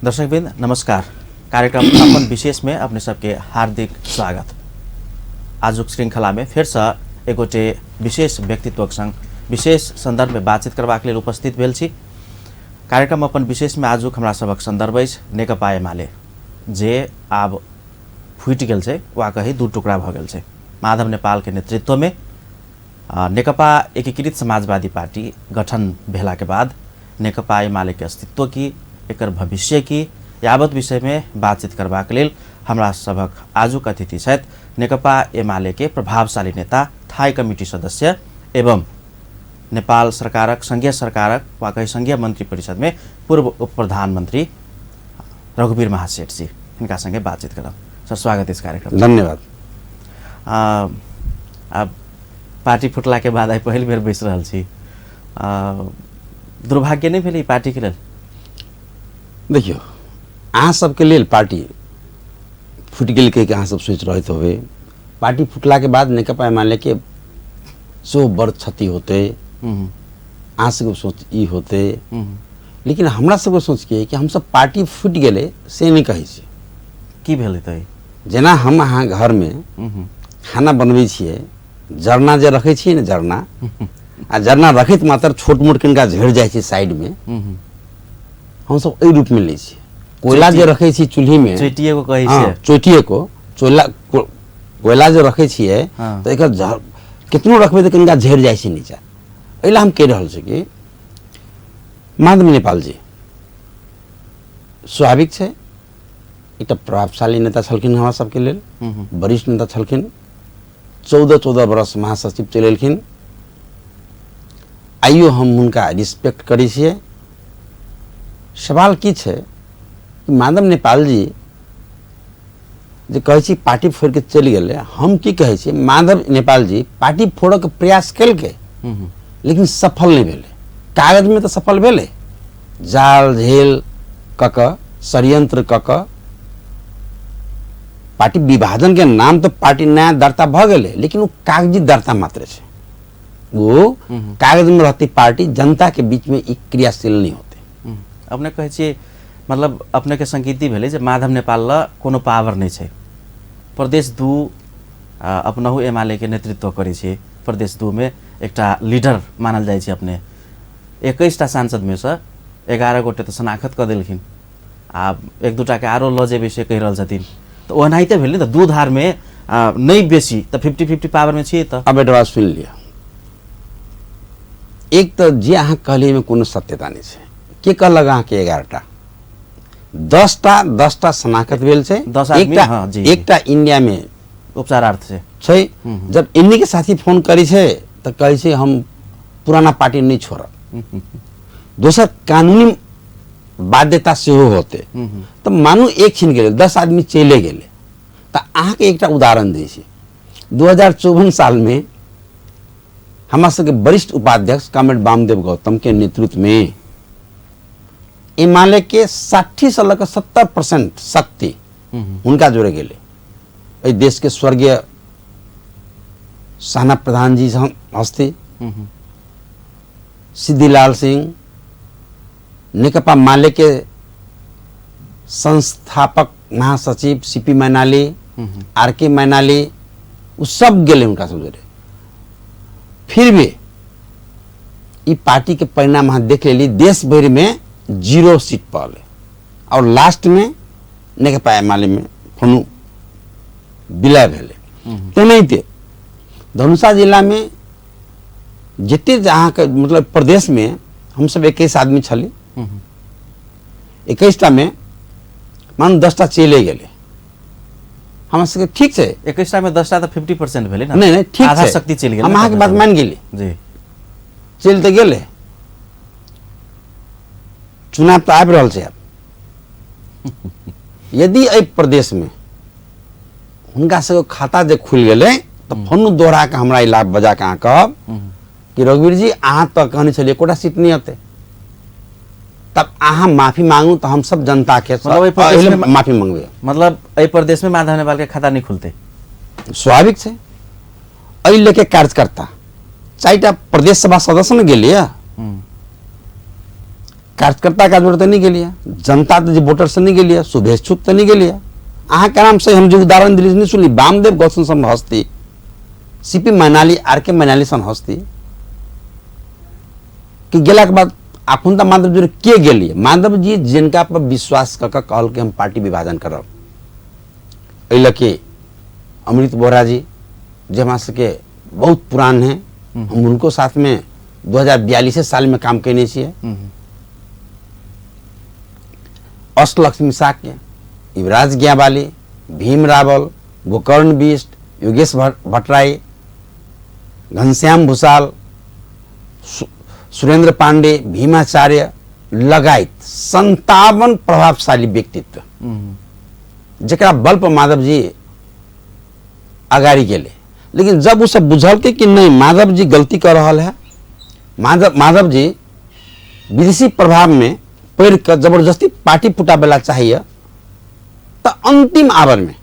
दर्शकवृन्द नमस्कार। कार्यक्रम अपन विशेष में अपने सबके हार्दिक स्वागत। आजुक श्रृंखला में फेर से एक गोटे विशेष व्यक्तित्वक संग विशेष संदर्भ में बातचीत करबाक लेल उपस्थित भेल छी। कार्यक्रम अपन विशेष में आजुक हमरा सबक संदर्भ अछि नेकपा एमाले, जे आब फूटि गेल छै वा कही दू टुकड़ा भऽ गेल छै। माधव नेपाल के नेतृत्व में नेकपा एकीकृत समाजवादी पार्टी गठन भेला के बाद नेकपा एमाले के अस्तित्व की, एकर भविष्य की, यावत विषय में बातचीत करबाक लेल हमरा सभक आजुक अतिथि छथि नेकपा एमाले के प्रभावशाली नेता, थाई कमिटी सदस्य एवं नेपाल सरकारक संघीय सरकारक वा कही संघीय मंत्री परिषद में पूर्व उप प्रधानमंत्री रघुवीर महासेठ जी। हिनका संगे बातचीत करब। सर, स्वागत इस कार्यक्रम। धन्यवाद। आब पार्टी फुटला के बाद आइ पहिल बेर बैस रहल छी। दुर्भाग्य नहीं भेल ई पार्टी के लेल? देखियौ, अहाँ सबके लेल पार्टी फुटि गेल कहि के अहाँ सब सोचि रहैत होबै। पार्टी फुटला के बाद नेकपा एमाले के सेहो बड़ क्षति होतै, अहाँ सबके सोच ई होतै। लेकिन हमरा सबके सोच के कि हमसब पार्टी फुटि गेलै से नहि कहै छी। की भेलै तऽ? जेना हम अहाँ घरमे खाना बनबै छियै, जरना जे रखै छियै ने जरना, आ जरना रखैत मात्र छोट मोट कनिका झड़ि जाइ छै साइडमे, हमसब एहि रूपमे लै छियै। कोयला जे रखै छी चूल्हीमे, चोटिए को कहै छियै, चोटिए को चोला कोयला जे रखै छियै तऽ एकर केतनो रखबै तऽ कनिका झड़ि जाइ छै नीचा। एहि लए हम कहि रहल छी कि माधव नेपाल जी स्वाभाविक छै एकटा प्रभावशाली नेता छलखिन, हमरा सबके लेल वरिष्ठ नेता छलखिन। 14-14 बरस महासचिव चलेलखिन। आइयो हम हुनका रिस्पेक्ट करै छियै। सवाल की छै कि माधव नेपाल जी जे कहै छी पार्टी फोड़ि के चलि गेलै, हम की कहै छी, माधव नेपाल जी पार्टी फोड़ऽ के प्रयास केलकै लेकिन सफल नहि भेलै। कागजमे तऽ सफल भेलै, जाल झेल कऽ कऽ षड्यंत्र कऽ कऽ पार्टी विभाजन के नाम तऽ पार्टी नया दर्ता भऽ गेलै, लेकिन ओ कागजी दर्ता मात्र छै। वो कागज में रहती पार्टी, जनता के बीच में ई क्रियाशील नहीं होते। अपने कहै छियै, मतलब अपने के संकेत ई भेलै जे माधव नेपाल ल कोनो पावर नहीं छै। प्रदेश 2 अपनहु एमाले के नेतृत्व करै छियै, प्रदेश 2 में एकटा लीडर मानल जाइ छै अपने। 21टा सांसद में से 11 गोटे तऽ शनाखत कऽ देलखिन, आ एक दूटा के आरो लऽ जेबै से कहि रहल छथिन। तऽ ओनाहिते भेलै ने, तऽ दू धार में नहि बेसी तऽ 50-50 पावर में छियै। तऽ अब एटवा सुनि लिअ, एक तऽ जे अहाँ कहलियै एहिमे कोनो सत्यता नहि छै। के कहलक अहाँके 11टा? 10टा शनाखत भेल छै, 10 आदमी, एकटा, हाँ, जी, एकटा इंडिया में उपचारार्थ छै। छै। जब इन्हीं के साथी फोन करै छै तऽ कहै छै हम पुराना पार्टी नहि छोड़ब। दोसर कानूनी बाध्यता सेहो होते। तऽ मानू एक छिन गेलै, 10 आदमी चले गेलै, तऽ अहाँके एकटा उदाहरण दै छी। 2054 साल में हमरा सबके वरिष्ठ उपाध्यक्ष कामरेड वामदेव गौतम के नेतृत्व में एमाले के 60 से लऽ कऽ 70% शक्ति हुनका जोड़े गेलै। एहि देश के स्वर्गीय सहना प्रधान जी हस्ती, सिद्धिलाल सिंह, नेकपा माले के संस्थापक महासचिव सीपी मैनाली, आर के मैनाली, वो सब गेलै हुनका सब जोड़े। फिर भी ई पार्टी के परिणाम अहाँ देख लेली, देश भरि में 0 सीट पड़लै और लास्ट में नेकपा एमाले में फोनो विलय भेलै। तेनाहिते धनुषा जिला में जते अहाँके मतलब प्रदेश में हमसब 21 आदमी छली, 21टा में मानू 10टा चले गेलै। हमरा सबके ठीक छै, 21टा में 10टा तऽ 50% भेलै ने। नहीं, नहीं, ठीक आधा छै। शक्ति चलि गेलै हम ने अहाँके बात तखन। मानि गेली, जी। चलि तऽ गेलै। चुनाव तऽ आबि रहल छै आब। यदि एहि प्रदेश में हुनका सबके खाता जे खुलि गेलै तऽ फोनो दोहरा कऽ हमरा ई लाभ बजा कऽ अहाँ कहब कि रघुवीर जी अहाँ तऽ कहने छलियै एकोटा सीट नहि अतै, तब अहाँ माफी मांगू तऽ हम सब जनता के मतलब एहि प्रदेश पहिले में माफी मंगबै। मतलब एहि प्रदेश में माधव नेपाल के खाता नहीं खुलते, स्वाभाविक छै। एहि लेके कार्यकर्ता 4टा प्रदेश सभा सदस्य ने गेलियै, कार्यकर्ता के जोड़ तऽ नहि गेलियै, जनता तऽ जे वोटर से नहि गेलियै, शुभेच्छुक तऽ नहि गेलियै। अहाँके आराम से हम जे उदाहरण दिली नहि सुनली, वामदेव गौतम सन हस्ती, सी पी मैनाली, आर के मैनाली सन हस्ती कि गेलाके बाद अखन तऽ माधव जी के गेलियै। माधव जी जिनका पर विश्वास कऽ कऽ कहलकै हम पार्टी विभाजन करब, एहि लऽ के अमृत बोहरा जी जे हमरा सबके बहुत पुरान है, हम उनको साथ में 2042 साल में काम केने छियै। अष्टलक्ष्मी साक्य, युवराज ज्ञावाली, भीम रावल, गोकर्ण बिष्ट, योगेश भट्टराई, घनश्याम भूषाल, सुरेंद्र पांडे, भीमाचार्य लगायत 57 प्रभावशाली व्यक्तित्व जकरा बल पर माधव जी अगाड़ी गेले। लेकिन जब वो सब बुझलकै कि नहीं माधव जी गलती कर रहा है, माधव माधव जी विदेशी प्रभाव में पढ़ कर जबरदस्ती पार्टी फुटाबेला चाहिए, तो अंतिम our में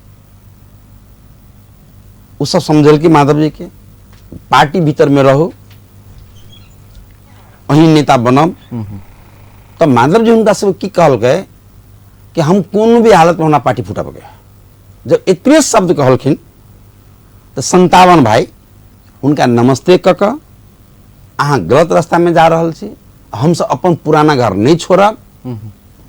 वो सब समझल कि माधव जी के पार्टी भीतर में रहो, अहीं नेता बनब। तो माधव जी हुनका सब की कहलकै कि हम कोनो भी हालत में हमरा पार्टी फुटाबके। जब एतबे शब्द कहलखिन तो 57 भाई हुनका नमस्ते कऽ कऽ अहाँ गलत रास्ता में जा रहल छी, हमसब अपन पुराना घर नहीं छोड़ब,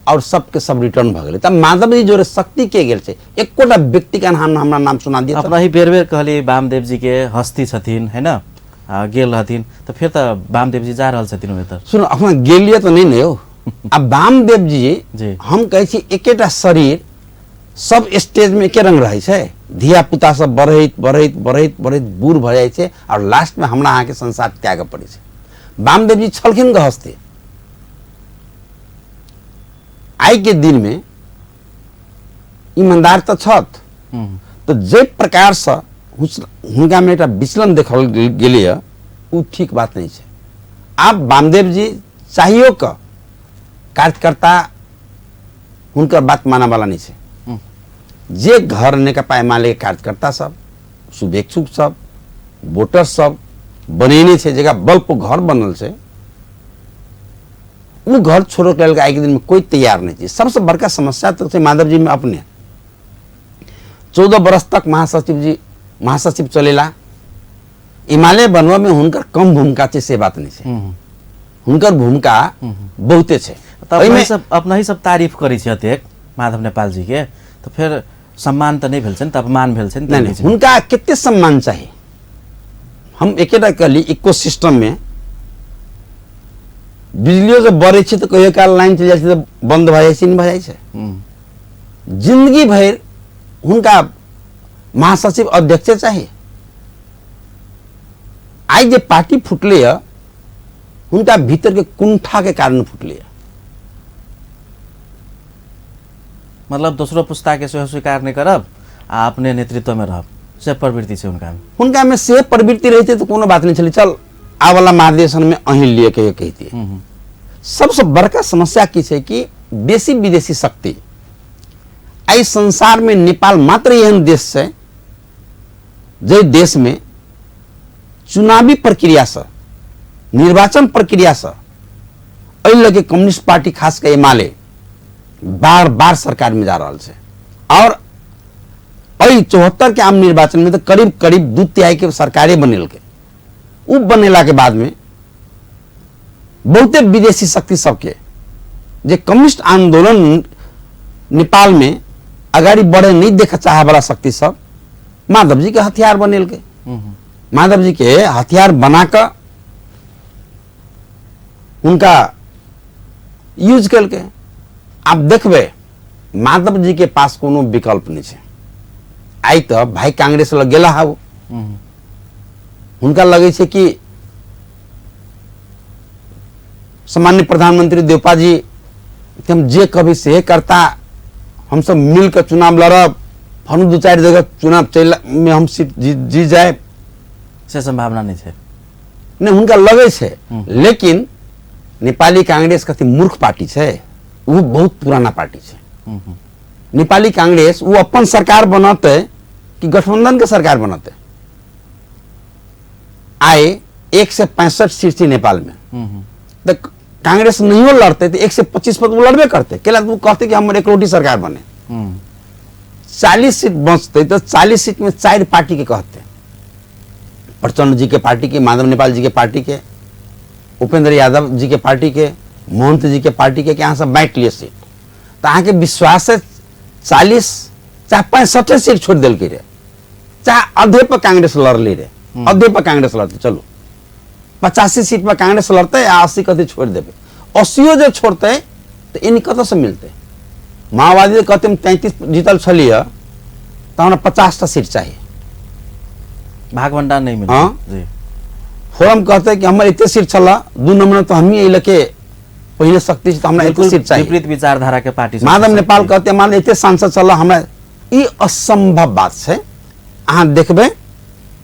और सबके सब रिटर्न भऽ गेलै। तब माधव जी जोरे शक्ति के गेल छै, एकोटा व्यक्ति के अहाँ हमरा नाम सुना दिअ। अपना ही बेर बेर कहली वामदेव जी के हस्ती छथिन है ना, गेल रहथिन, तऽ फेर तऽ वामदेव जी जा रहल छथिन ओतऽ। सुन अपना गेलियै तऽ नहीं ने यौ। आ वामदेव जी जी। हम कहै छी एकेटा शरीर सब स्टेज में एके रंग रहै छै, धिया पुता सब बढ़ैत बढ़ैत बढ़ैत बढ़ैत बूढ़ भऽ जाइ छै और लास्ट में हमरा अहाँके संसार त्यागऽ पड़ै छै। वामदेव जी छलखिन गृहस्थी, आइ के दिन में ईमानदार तऽ छथि, तऽ जे प्रकार से हुनका में एकटा विचलन देखल गेलैए ओ ठीक बात नहीं छै। आब वामदेव जी चाहियो क कार्यकर्ता हुनकर बात मानऽ वाला नहीं छै। जे घर नेकपा एमाले के कार्यकर्ता सब, शुभेच्छुक सब, वोटर सब बनेने छै, जकरा बल पर घर बनल छै, ओ घर छोड़ऽ के लेल आइके दिन में कोई तैयार नहीं छै। सबसे बड़का समस्या तऽ छै माधव जी में अपने 14 बरस तक महासचिव जी महासचिव चलेला, एमाले बनबऽ में हुनकर कम भूमिका छै से बात नहीं छै, हुनकर भूमिका बहुते छै। तऽ अपना ही सब, अपना ही सब तारीफ करै छै अतेक माधव नेपाल जी के, तऽ फेर सम्मान तऽ नहि भेल छै, तऽ अपमान भेल छै। नहीं, नहीं, हुनका कते सम्मान चाही। हम एकेटा कहली इको सिस्टम में बिजलियो जब बढ़ै छै तऽ कहियो काल लाइन चलि जाइ छै तऽ बंद भऽ जाइ छै, नहि भऽ जाइ छै। जिंदगी भरि हुनका महासचिव अध्यक्ष चाही। आइ जे पार्टी फुटलै यऽ हुनका भीतर के कुंठा के कारण फुटलै यऽ। मतलब दोसरो पुस्ता के सेहो स्वीकार नहि करब आ अपने नेतृत्व में रहब, से प्रवृत्ति छै हुनका में। हुनका में से प्रवृत्ति रहितै तऽ कोनो बात नहि छलै, चल आबला महाधिवेशन में अहीं लिए कहियो कहितियै। सबसँ बड़का समस्या की छै कि बेसी विदेशी शक्ति एहि संसार में नेपाल मात्र एहन देश छै जाहि देश में चुनावी प्रक्रिया से, निर्वाचन प्रक्रिया से एहि लऽ के कम्युनिस्ट पार्टी खास कऽ एमाले बार बार सरकार में जा रहल छै। और एहि 74 के आम निर्वाचन में तो करीब करीब 2/3 के सरकारे बनेलकै। उ बनेला के बाद में बहुते विदेशी शक्ति सबके जे कम्युनिस्ट आंदोलन नेपाल में अगाडि बढ़े नहीं देख चाहे वाला शक्ति सब माधव जी के हथियार बनेलकै। माधव जी के हथियार बना कऽ हुनका यूज केलकै। आब देखबै माधव जी के पास कोनो विकल्प नहीं छै। आइ तऽ भाई कांग्रेस लग गेला हौ, हुनका लगै छै कि सामान्य प्रधानमंत्री देवपा जी कि हम जे कभी से करता, हम सब मिल कर चुनाव लड़ब, हम 2-4 जगह चुनाव चल में हम सीट जीत जाए, से संभावना नहीं छै। नहीं हुनका लगै छै। लेकिन नेपाली कांग्रेस कथी मूर्ख पार्टी छै, वो बहुत पुराना पार्टी छै। नेपाली कांग्रेस वो अपन सरकार बनतै कि गठबंधन के सरकार बनतै। आइ 165 सीट छै नेपाल में, तऽ कांग्रेस नहियो लड़तै तऽ 125 पर ओ लड़बे करतै, कैला तऽ ओ कहतै कि हमर एकलौटी सरकार बने। 40 सीट बचतै तऽ 40 सीट में 4 पार्टी के कहतै, प्रचंड जी के पार्टी के, माधव नेपाल जी के पार्टी के, उपेंद्र यादव जी के पार्टी के, महंत जी के पार्टी के, कि अहाँ सब बांटि लिअ सीट। तऽ अहाँके विश्वास है 40 चाहे 65 सीट छोड़ि देलकै रे, चाहे अधे पर कांग्रेस लड़ली रे, अधे पर कांग्रेस लड़तै, चलू 85 सीट पर कांग्रेस लड़तै आ 80 कथी छोड़ि देबै, 80 जे छोड़तै तऽ एनी कतऽसँ मिलतै? माओवादी कहतै हम 33 जीतल छलियै तऽ हमरा 50टा सीट चाही, भागवंडा नहीं मिलतै। हाँ? जी। फोरम कहतै कि हमर एते सीट छल, 2 नंबर तऽ हमही एहि लऽ के पहिने शक्ति छी, तऽ हमरा एते बिल्कुल सीट चाही। विपरीत विचारधारा के पार्टी सब माधव के नेपाल शक्ति। कहतै मान एते सांसद छल हमरा, ई असंभव बात छै। अहाँ देखबै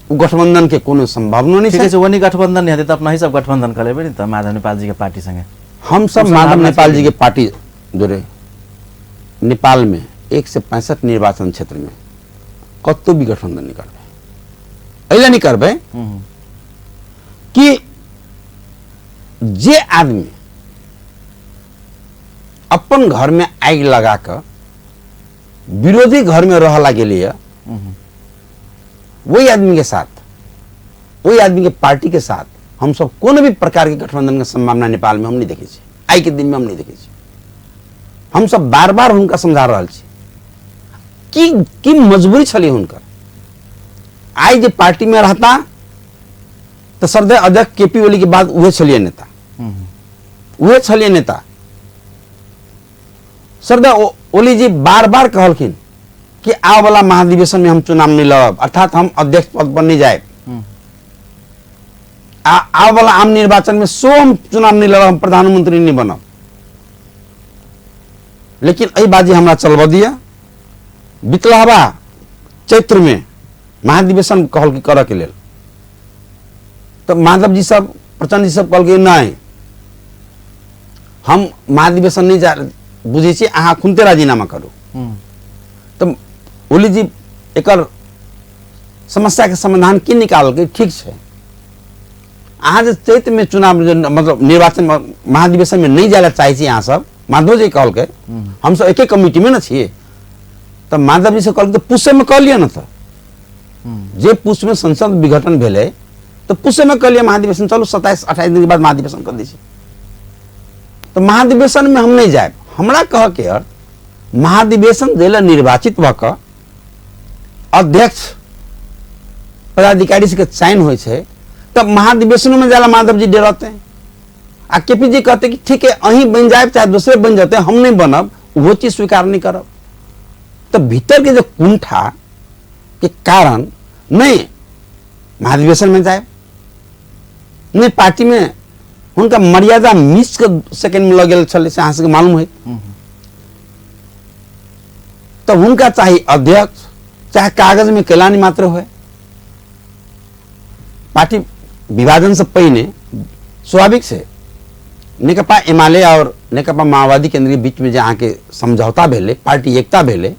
ओ गठबंधन के कोनो संभावना नहीं ठीक छै। है, ओनी गठबंधन नहीं हेतै तऽ अपना ही सब गठबंधन कऽ लेबै ने तऽ माधव नेपाल जी के पार्टी संगे। हम सब ओ माधव संभावना नेपाल छै। जी के पार्टी जोड़े नेपाल में 165 निर्वाचन क्षेत्र में कतौ भी गठबंधन नहीं करबै, एहि नहीं करबै कि जे आदमी अपन घर में आगि लगा कऽ विरोधी घर में रह गेलिए, वही आदमी के साथ, वही आदमी के पार्टी के साथ हम सब कोनो भी प्रकार के गठबंधन के संभावना नेपाल में हम नहीं देखे छी, आइ के दिन में हम नहीं देखे छी। हम सब बार बार हुनका समझा रहल छी कि मजबूरी छली हुनकर। आइ जे पार्टी में रहता तो श्रद्धेय अध्यक्ष के पी ओली के बाद उहे छलिए नेता, उहे छलिए नेता। श्रद्धेय ओली जी बार बार कहलखिन कि आब वाला महाधिवेशन में हम चुनाव नहीं लड़ब, अर्थात हम अध्यक्ष पद पर नहीं जाए, आब वाला आम निर्वाचन में सो हम चुनाव नहीं लड़ब, हम प्रधानमंत्री नहीं बनब। लेकिन एहि बाजी हमरा चलबऽ दिअ। बितलहबा चैत्र में महाधिवेशन कहल कि करऽ के लेल, तऽ माधव जी सब प्रचंड जी सब कहलकै नहीं हम महाधिवेशन नहीं जा बुझै छी, अहाँ खुनते राजीनामा करू। तऽ ओली जी एकर समस्या के समाधान की निकाललकै, ठीक छै अहाँ जे चैत में चुनाव जे मतलब निर्वाचन महाधिवेशन में नहीं जाय लए चाहै छी अहाँ सब, माधव जी कहलकै हम सब एके कमिटी में न छियै, तऽ माधव जी से कहलकै तऽ पूसे में कऽ लिअ ने, तऽ जे पूस में संसद विघटन भेलै तऽ पूसे में कऽ लिअ महाधिवेशन, चलू 27-28 दिन के बाद महाधिवेशन कऽ दै छी। तऽ महाधिवेशन में हम नहीं जायब। हमरा कहऽ के अर्थ महाधिवेशन जे लए निर्वाचित भऽ कऽ अध्यक्ष पदाधिकारी सबके चयन होइ छै, तब महाधिवेशनों में जाला माधव जी डरते आ के पी जी कहते कि ठीक है अहीं बन जाए चाहे दूसरे बन जाते, हम नहीं बनब, वो चीज स्वीकार नहीं करब। तो भीतर के जो कुंठा के कारण नहीं महाधिवेशन में जाए, नहीं पार्टी में हुनका मर्यादा मिस के सेकेंड में लग गेल छलै, से अहाँ सबके मालूम होइत। तो हुनका चाही अध्यक्ष, चाहे कागज में कैलानी मात्र होए। पार्टी विभाजन से पहिने स्वाभाविक से नेकपा एमाले और नेकपा माओवादी केंद्र के बीच में जे अहाँके समझौता भेलै, पार्टी एकता भेलै,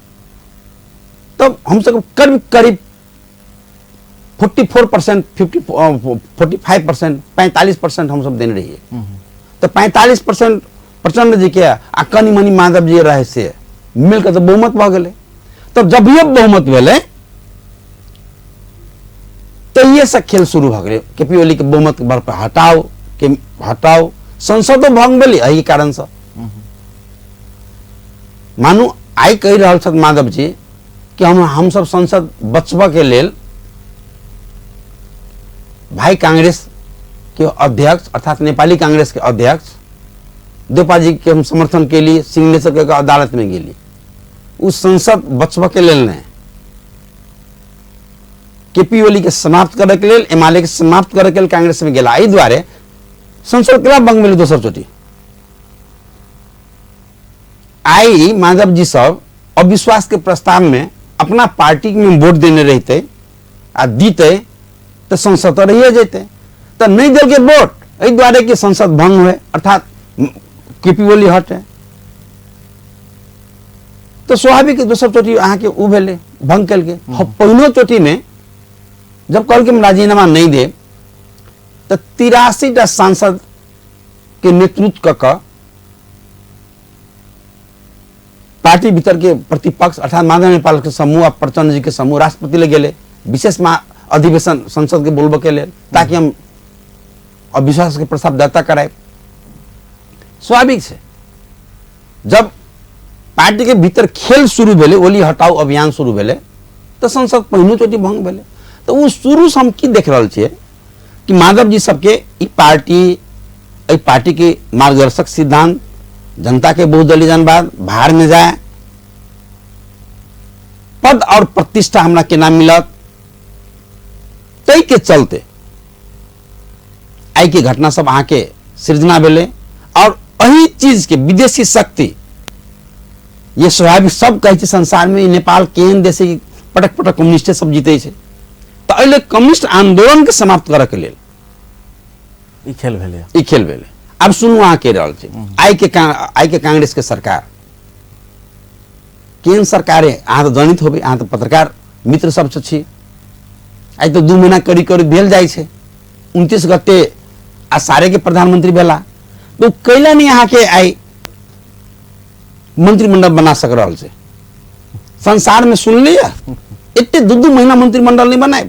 तब हमसब करीब करीब 44%, 45%, 45% हमसब देने रहियै। तऽ 45% प्रचंड जी के आ कनि मनि माधव जी रहे से मिलकर तऽ बहुमत भऽ गेलै। तब जभियो बहुमत भेलै तहिए से खेल शुरू भऽ गेलै। के पी ओली के बहुमत बल पर हटाओ के हटाओ, संसदो भंग भेलै एहि कारण से। मानू आइ कहि रहल छथि माधव जी कि हमसब संसद बचबऽ के लेल भाई कांग्रेस के अध्यक्ष अर्थात नेपाली कांग्रेस के अध्यक्ष देवपा जी के हम समर्थन के लिए सिग्नेचर करके अदालत में गेली। उ संसद बचबऽ के लेल नहीं, के पी ओली के समाप्त करे के लेल, एमाले के समाप्त करे के लेल कांग्रेस में गेला। एहि दुआरे संसद केना भंग भेलै दोसर चोटी। आई माधव जी सब अविश्वास के प्रस्ताव में अपना पार्टी में वोट देने रहते आ दीते तो संसद तो रहिए जेते, तो नहीं देलकै वोट एहि दुआरे कि संसद भंग हुए अर्थात के पी ओली हटे। तो स्वाभाविक दोसर चोटी अहाँके उ भेलै, भंग केलकै। पहिनो चोटी में जब कहलकै हम राजीनामा नहीं देब तो 83टा सांसद के के नेतृत्व कऽ कऽ पार्टी भीतर के प्रतिपक्ष अर्थात माधव नेपाल के समूह आ प्रचंड जी के समूह राष्ट्रपति ले गेले विशेष अधिवेशन संसद के बोलबे के लेल, ताकि हम अविश्वास के प्रस्ताव दर्ता कराए। स्वाभाविक है जब पार्टी के भीतर खेल शुरू भेले, ओली हटाओ अभियान शुरू भेले, तो संसद पहिनो चोटी भंग भेले। तो वो शुरू से हम की देख रहल छियै कि माधव जी सबके ई पार्टी, एहि पार्टी के मार्गदर्शक सिद्धांत जनता के बहुदलीय जनवाद, भार में जाए, पद और प्रतिष्ठा हमरा केना मिलत, तै के चलते आइ के घटना सब अहाँके सृजना भेलै। और एहि चीज के विदेशी शक्ति ये स्वाभाविक सब कहै छै संसार में नेपाल केहन देश है कि पटक पटक कम्युनिस्टे सब जीते छै, तो एहि लेल कम्युनिस्ट आंदोलन के समाप्त करऽ के लेल ई खेल भेलै, ई खेल भेलै। आब सुनू अहाँ के रहल छै आइ के कांग्रेस के सरकार केहन सरकार है अहाँ तऽ जनित होबै, अहाँ तऽ पत्रकार मित्र सब छी। आइ तऽ 2 महीना करीब करीब भेल जाइ छै, 29 गते असारे के प्रधानमंत्री भेला, तो कैला नहीं अहाँ के आइ मंत्रिमंडल बना सक रहल छै। संसार में सुन लिया एते 2-2 महीना मंत्रिमंडल नहीं बनाए,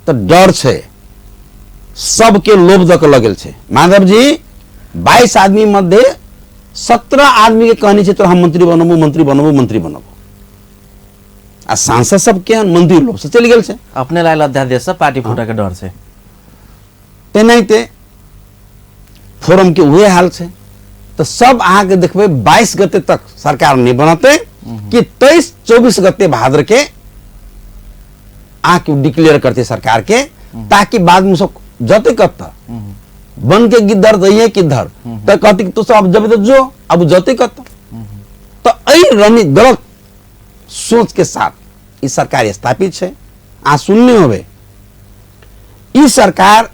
तो डर छै, सबके लोभ दऽ के लगल छै। माधव जी 22 आदमी मध्य 17 आदमी के कहनी छै तोरा हम मंत्री बनबू, मंत्री बनबू, मंत्री बनबू, आ सांसद सब के मंत्री लोभ से चलि गेल छै। अपने लायल अध्यादेश से पार्टी फूटऽ के डर छै। तेनाहिते फोरम के उहे हाल छै। तो सब अहाँ के देखबै 22 गते तक सरकार नहीं बनते कि 23-24 गते भाद्र के अहाँ के डिक्लेयर करते सरकार के, ताकि बाद में सब जते कत बन के गिद्धर दइए किधर तो कहती कि तू सब अब जब तो जो अब जते कत। तो एहि रणनीति गलत सोच के साथ ई सरकार स्थापित छै। अहाँ सुनने होबै ई सरकार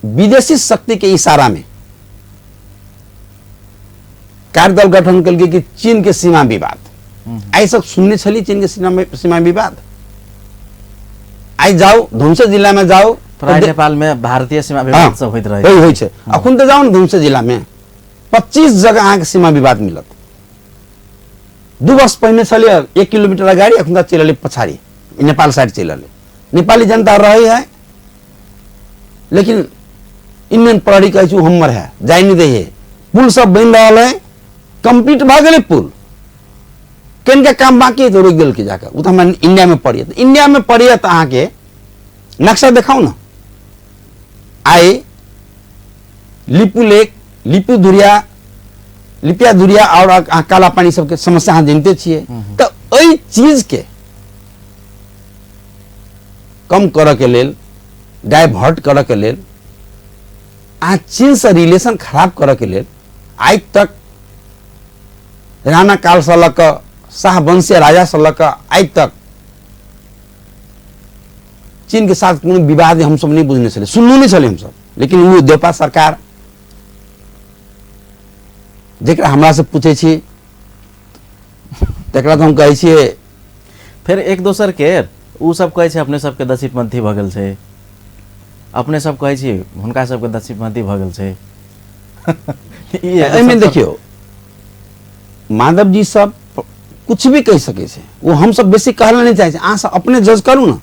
विदेशी शक्ति के इशारा में कार्यदल गठन कलकै कि चीन के सीमा विवाद। आइ सब सुनने छली चीन के सीमा विवाद। आइ जाओ धुमसे जिला में जाओ, प्राय नेपाल में भारतीय सीमा विवाद सब होइत रहे। होइ छै। अखन तऽ जाओ ने धुमसे जिला में 25 जगह अहाँके सीमा विवाद मिलत। 2 वर्ष पहिने छलियै 1 किलोमीटर अगाडि, अखन तऽ चलि रहलै पछाडि नेपाल साइड चलि रहलै। नेपाली जनता रहे है लेकिन इंडियन प्रहरी कहै छै ओ हमर है, जाय नहीं दै है। पुल सब बनि रहल है, कंप्लीट भऽ गेलै पुल, कनिका काम बाकी है तो रोकि देलकै जाकऽ। ओ तऽ हमरा इंडिया में पड़ैए, तऽ इंडिया में पड़ैए तऽ अहाँके नक्शा देखाउ ने। आइ लिपू लेक, लिपू धुरिया, लिपिया धुरिया और अहाँ काला पानी सबके समस्या अहाँ जनते छियै। तऽ एहि चीजके कम करऽ के लेल, डाइवर्ट करऽ के लेल, अहाँ चीनसँ रिलेशन खराब करऽ के लेल आइ तक राणा कालसँ लऽ कऽ शाहवंशीय राजासँ लऽ कऽ आइ तक चीन के साथ कोनो विवाद हमसब नहि बुझने छलियै, सुनलो नहि छलियै हमसब। लेकिन ओ देवपा सरकार जकरा हमरा से पूछै छी तकरा तऽ हम कहै छियै फेर एक दोसर के ओ सब कहै छै अपने सबके दक्षिणपंथी भऽ गेल छै, अपने सब कहै छी हुनका सबके दक्षिणपंथी भऽ गेल छै। एहिमे देखियौ माधव जी सब कुछ भी कहि सकै छै, ओ हमसब बेसी कहला नहि चाहै छी, अहाँ सब अपने जज करू ने।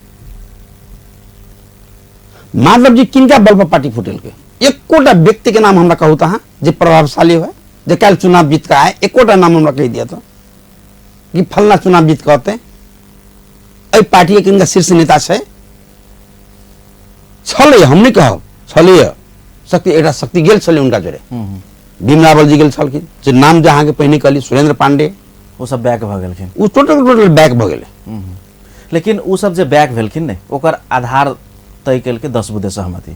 माधव जी किनका बल पर पार्टी फुटेलकै? एकोटा व्यक्ति के नाम हमरा कहू तऽ अहाँ जे प्रभावशाली हुए, जे काल्हि चुनाव जीत कऽ आए, एकोटा नाम हमरा कहि दिअ तऽ कि फलना चुनाव जीत कऽ अतै, एहि पार्टी के किनका शीर्ष नेता छै? छलै, हम नहि कहब छलै, शक्ति एकटा शक्ति गेल छलै हुनका जोरे, भीम रावल जी गेल छलखिन, जे नाम जे अहाँके पहिने कहली, सुरेंद्र पांडे, ओ सब बैक भऽ गेलखिन, ओ टोटल टोटल बैक भऽ गेलै। लेकिन ओ सब जे बैक भेलखिन ने, ओकर आधार तय केलकै 10 बुँदे सहमति।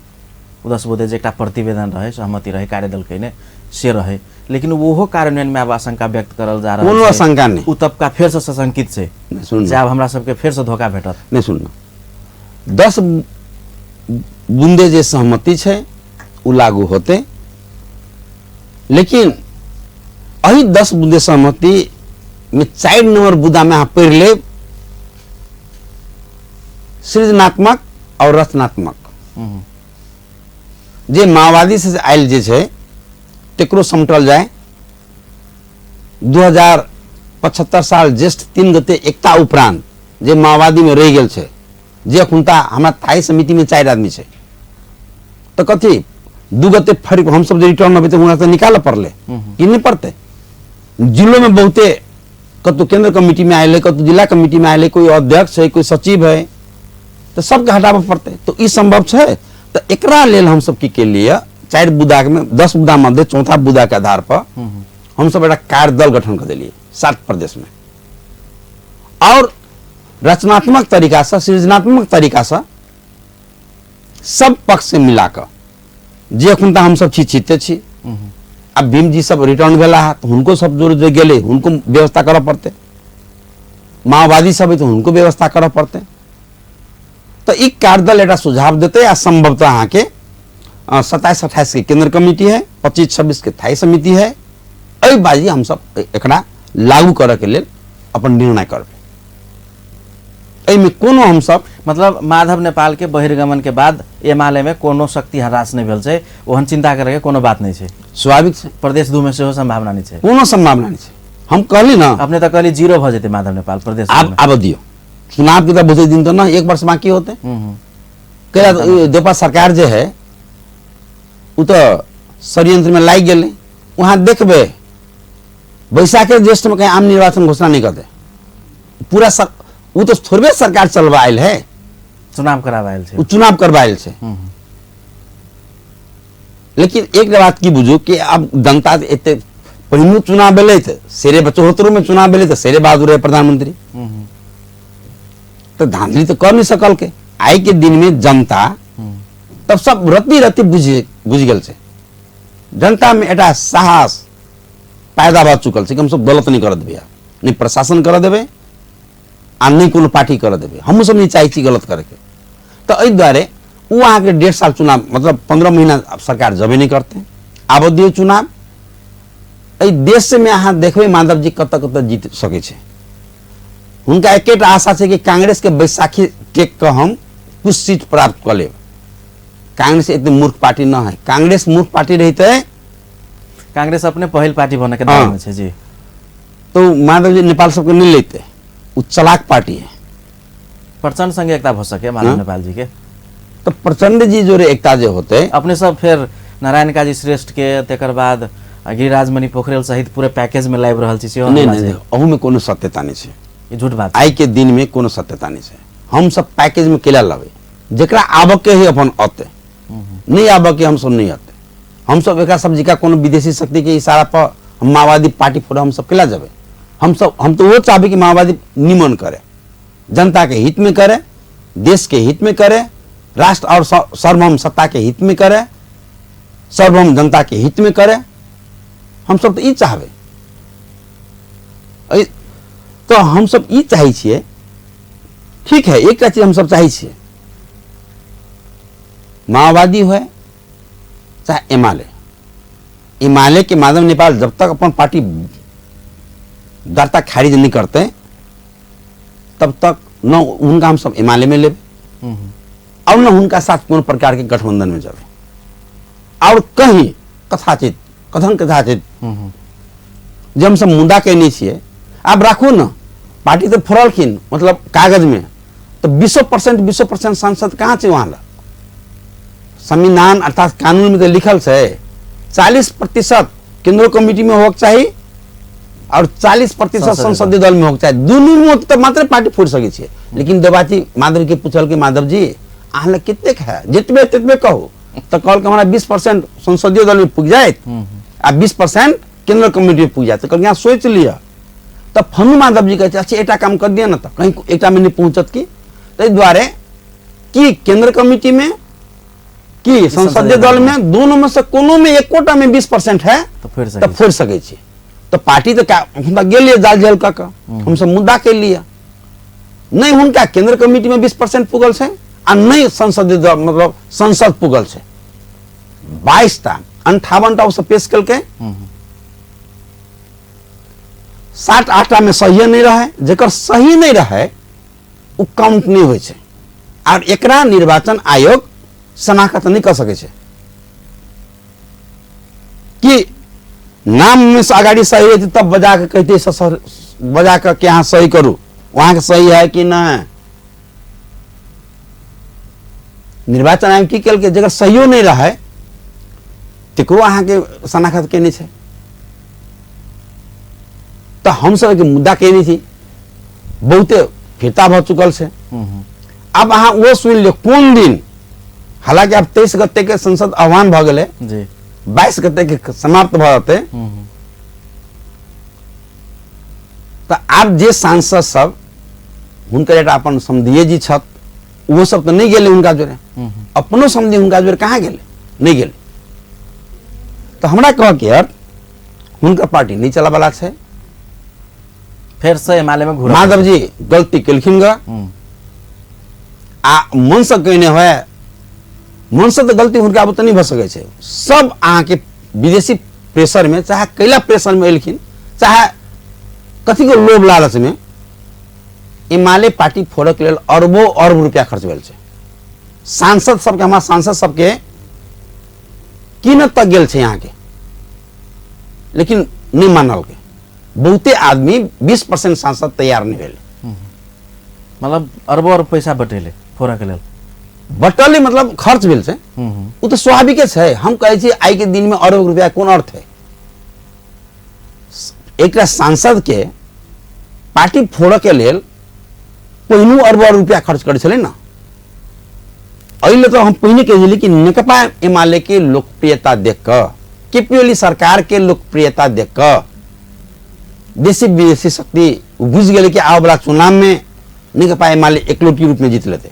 ओ 10 बुँदे जे एकटा प्रतिवेदन रहे, सहमति रहे, कार्यदल कयने से रहे, लेकिन ओहो कार्यान्वयन में आब आशंका व्यक्त करल जा रहल कोनो छै। आशंका नहि। ओ तबका फेर से सशंकित छै नहि, सुनू। जे आब हमरा सबके फेर से धोखा भेटत। नहि सुनू, 10 बुंदे जे सहमति छै ओ लागू होते, लेकिन एहि 10 बुंदे सहमति में 4 नंबर बुदा में अहाँ पढ़ि लेब सृजनात्मक और रचनात्मक। जे माओवादी से आयल जे छै तेकरो समटल जाय। 2075 साल ज्येष्ठ 3 गते एकता उपरांत जे माओवादी में रहि गेल छै, जे अखुनता हमरा थाई समिति में 4 आदमी छै, तऽ कथी 2 गते फरिक हमसब जे रिटर्न अबै तऽ हुनका तऽ निकालऽ पड़लै कि नहि पड़तै? जिलो में बहुते कतौ केंद्र कमिटी में आयल है, कतौ जिला कमिटी में आयल है, कोई अध्यक्ष है, कोई सचिव है, तऽ सबके हटाबऽ पड़तै। तऽ ई संभव छै? तऽ एकरा लेल हमसब की केलियै, 4 बुदा में 10 बुदा मध्य चौथा बुदा के आधार पर हमसब एकटा कार्यदल गठन कऽ देलियै 7 प्रदेश में, और रचनात्मक तरीका से सृजनात्मक तरीका से सब पक्ष से मिला कऽ जे अखुनता हमसब छी छीते छी। आब भीमजी सब रिटर्न भेला तऽ हुनको सब जोड़ जे गेलै हुनको व्यवस्था करऽ पड़तै, माओवादी सब है तऽ हुनको व्यवस्था करऽ पड़तै। तऽ ई कार्यदल एकटा सुझाव देतै आ संभवतः अहाँके 27-28 के केंद्र कमिटी है, 25-26 के थाई समिति है, एहि बाजी हमसब एकरा लागू करऽ के लेल अपन निर्णय करबै। एहिमे कोनो हमसब मतलब माधव नेपाल के बहिर्गमन के बाद एमाले में कोनो शक्ति ह्रास नहीं भेल छै, ओहन चिंता करे के कोनो बात नहीं छै। स्वाभाविक छै। प्रदेश 2 में सेहो संभावना नहीं छै। कोनो संभावना नहीं छै। हम कहली ना, अपने तो कहली 0 भ जेतै माधव नेपाल प्रदेश आब आब दियो चुनाव के तो बहुत दिन तो ना, 1 वर्ष बाकी होते। देपा सरकार जे है उ तो षड्यंत्र में लागि गेलै। वहाँ देखबै बैसाख के ज्येष्ठ में कहीं आम निर्वाचन घोषणा नहीं करते, पूरा उ तो थोड़बे सरकार चलबा आयल है, चुनाव कराबा आयल छै, उ चुनाव करबा आयल छै। लेकिन एक बात की बुझू कि अब जनता एते पहिनो चुनाव भेलै तऽ शेरे 74 में चुनाव भेलै तऽ शेरे बहादुर रहे प्रधानमंत्री, तऽ धांधली तऽ कर नहीं सकल के। आइ के दिन में जनता तब सब रति रति बुझ गेल छै। जनता में एकटा साहस पैदा भऽ चुकल छै कि हमसब गलत नहीं करऽ देबै, नहीं प्रशासन करऽ देबै आ नहीं कोनो पार्टी करऽ देबै, हमहूँ सब नहीं चाहै छी गलत करैके। तऽ एहि दुआरे ओ अहाँके 1.5 साल चुनाव मतलब 15 महीना सरकार जबे नहीं करतै, आबऽ दियौ चुनाव। एहि देशमे अहाँ देखबै माधव जी कतऽ कतऽ जीत सकै छै। हुनका एकेटा आशा छै कि कांग्रेस के बैसाखी टेक कऽ हम कुछ सीट प्राप्त कऽ लेब। कांग्रेस एते मूर्ख पार्टी न है, कांग्रेस मूर्ख पार्टी रहितै, कांग्रेस अपने पहिल पार्टी बने के दाव में छै जी, तो माधव जी नेपाल सबके नहीं लेते, उ चलाक पार्टी है। प्रचंड संगे एकता भ सके माधव नेपाल जी के, तो प्रचंड जी जोरे एकता जे होते अपने सब, फिर नारायण काजी श्रेष्ठ के तेकर बाद गिरिराज मणि पोखरेल सहित पूरे पैकेज में लाइव रहल छी सेहो नहीं, नहीं, नहीं, अहू में कोनो सत्यता नहीं छै, ई झूठ बात। आइ के दिन में कोनो सत्यता नहीं छै। हम सब पैकेज में केला लाबै, जेकरा आबऽ के है अपन अते, नहीं आबऽ के हम सब नहीं अते। हम सब एकरा सब जिका कोनो विदेशी शक्ति के इशारा पर हम माओवादी पार्टी फोड़ा हम सब केला जेबै। हम तो वो चाहबै कि माओवादी निमन करे, जनता के हित में करे, देश के हित में करे, राष्ट्र और सार्वभौम सत्ता के हित में करे, सार्वभौम जनता के हित में करे, हम सब तो ई चाहबै। तो हम सब ई चाहै छियै। ठीक है, एकटा चीज हम सब चाहै छियै, माओवादी होए चाहे एमाले, एमाले के माधव नेपाल जब तक अपन पार्टी दर्ता खारिज नहीं करते तब तक न उनका हम सब एमाले में लेबे और न उनका साथ कोनो प्रकार के गठबंधन में जाबे। और कहीं कथाचित कथन कथाचित जे हम सब मुद्दा केने छियै, आब राखू न पार्टी तो फोड़लखिन मतलब कागज में, तो 20% सांसद कहाँ छै वहाँ लग? संविधान अर्थात कानून में तो लिखल छै 40% केंद्र कमिटी में होक चाही और 40% संसदीय दल में होक चाही, दुनू में तो मात्र पार्टी फोड़ सकै छै। लेकिन देवाची माधव के पूछल कि माधव जी अहाँ लग कतेक है, जितबे तितबे कहू, तो कहल कि हमरा 20% संसदीय दल में पुग जायत आ 20% केंद्र कमिटी में पुग जायत। तो कहल अहाँ सोचि लिअ। तब फनु माधव जी कहै छै अच्छा एकटा काम कर दिअ ने, तऽ कहीं एकटा में नहीं पहुँचत की, ताहि दुआरे कि केंद्र कमिटी में कि संसदीय दल में दोनों में से कोनो में एकोटा में 20% है तो फोड़ि सकै तऽ फोड़ि सकै छी। तो पार्टी तो हम तऽ गेलियै जाल जेल कऽ कऽ, हमसब मुद्दा के लिए नहीं हुनका केंद्र कमिटी में 20% पुगल छै आ नहीं संसदीय दल मतलब संसद पुगल छै। 22टा 58टा ओ सब पेश केलकै, 7-8टा में सहिए नहीं रहे, जेकर सही नहीं रहे ओ काउंट नहीं होइ छै आर एकरा निर्वाचन आयोग शनाखत नहीं कऽ सकै छै कि नाम में से अगाडि सही रहतै तब बजा के कहते सर, बजा के कि अहाँ सही करू, वहाँ के सही है कि नहीं। निर्वाचन आयोग की केलकै, जकर सहियो नहीं रहे तकरो अहाँके शनाखत केने छै। तऽ हमसब के मुद्दा केने छी, बहुते फिरता भऽ चुकल छै। आब अहाँ ओहो सुनि लियौ कोन दिन, हालांकि आब 23 गते के संसद आह्वान भऽ गेलै जी, 22 गते के समाप्त भऽ जेतै। तऽ आब जे सांसद सब हुनकर एकटा अपन समधिये जी छथि, ओहो सब तऽ नहि गेलै हुनका जोरे, अपनो समधि हुनका जोरे कहाँ गेलै, नहि गेलै। तऽ हमरा कहके अर्थ हुनकर पार्टी नहि चलऽवला छै। फेर से एमाले में घुरल। माधव जी गलती केलखिन ग, आ मन से कहने हुए, मन से तऽ गलती हुनका बुते नहि भऽ सकै छै। सब अहाँके विदेशी प्रेशर में, चाहे कैला प्रेशर में एलखिन, चाहे कथी के लोभ लालच में, एमाले पार्टी फोड़क लेल अरबों अरब रुपया खर्च भेल छै। सांसद सबके, हमार सांसद सबके कीनत तक गेल छै यहाँ के, लेकिन नहीं मानलकै। बहुते आदमी 20% सांसद तैयार नहीं भेल। मतलब अरबों अरब पैसा बटेले फोड़ऽ के लेल, बटले मतलब खर्च भेल छै, ओ तऽ स्वाभाविके छै। हम कहै छी आइ के दिन में अरब रुपया कोन अर्थ है। एकटा सांसद के पार्टी फोड़ऽ के लेल पहिनो अरब अरब रुपया खर्च करै छलै ने। एहि लेल तऽ हम पहिने कहि देली कि नेकपा एमाले के लोकप्रियता देख कऽ, केपी ओली सरकार के लोकप्रियता देख कऽ देशी विदेशी शक्ति बुझि गेलै कि आबऽवला चुनाव में नेकपा एमाले एकलौटी रूप में जीत लेतै,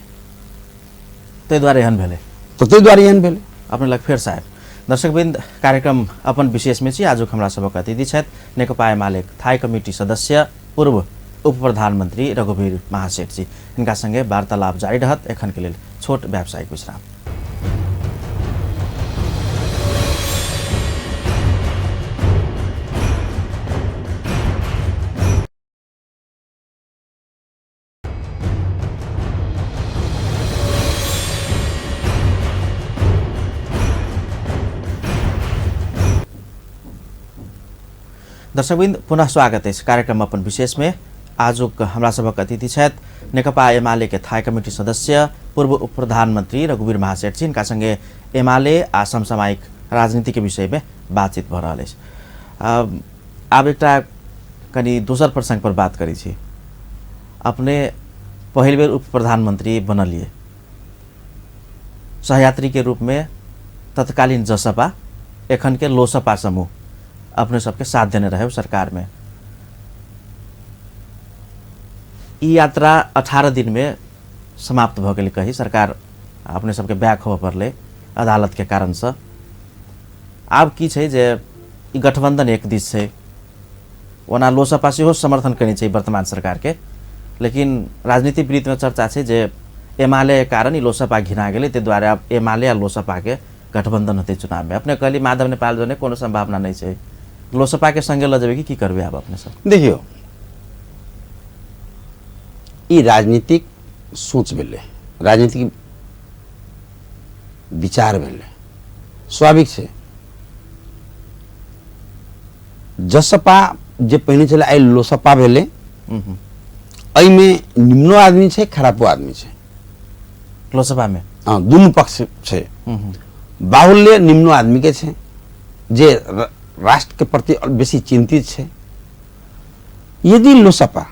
ताहि दुआरे एहन भेलै। तऽ ताहि दुआरे एहन भेलै। अपने लग फेर साहेब दर्शकवृंद, कार्यक्रम अपन विशेष में छी। आजुक हमरा सबक अतिथि छथि नेकपा एमाले थाई कमिटी सदस्य पूर्व उप प्रधानमंत्री रघुवीर महासेठ जी। हिनका संगे वार्तालाप जारी रहत। एखन के लेल छोट व्यावसायिक विश्राम। दर्शकवृंद पुनः स्वागत अछि कार्यक्रम अपन विशेष में। आजुक हमरा सबक अतिथि छथि नेकपा एमाले के थाई कमिटी सदस्य पूर्व उप प्रधानमंत्री रघुवीर महासेठ जी। हिनका संगे एमाले आ समसामयिक राजनीति के विषय में बातचीत भऽ रहल अछि। आब एकटा कनि दोसर प्रसंग पर बात करै छी। अपने पहिल बेर उप प्रधानमंत्री बनलिए, सहयात्री के रूप में तत्कालीन जसपा एखन के लोसपा समूह अपने सबके साथ देने रहे सरकार में। ई यात्रा 18 दिन में समाप्त भऽ गेल कही, सरकार अपने सबके बैक होबऽ पड़लै अदालत के कारण से। आब की छै जे ई गठबंधन एक दिस छै, ओना लोसपा सेहो समर्थन कयने छै वर्तमान सरकार के, लेकिन राजनीतिक वृत्त में चर्चा छै जे एमाले के कारण ई लोसपा घिना गेलै, ताहि दुआरे आब एमाले आ लोसपा के गठबंधन होतै चुनाव में। अपने कहली माधव नेपाल जोने कोनो संभावना नहीं छै, लोसपा के संगे लऽ जेबै कि की करबै आब अपने सब? देखियौ, ई राजनीतिक सोच भेलै, राजनीतिक विचार भेलै, स्वाभाविक छै। जसपा जे पहिने छलै आइ लोसपा भेलै, एहिमे निम्नो आदमी छै खराबो आदमी छै लोसपा में, हाँ दुनू पक्ष छै। बाहुल्य निम्नो आदमी के छै जे राष्ट्र के प्रति बेसी चिंतित छै। यदि लोसपा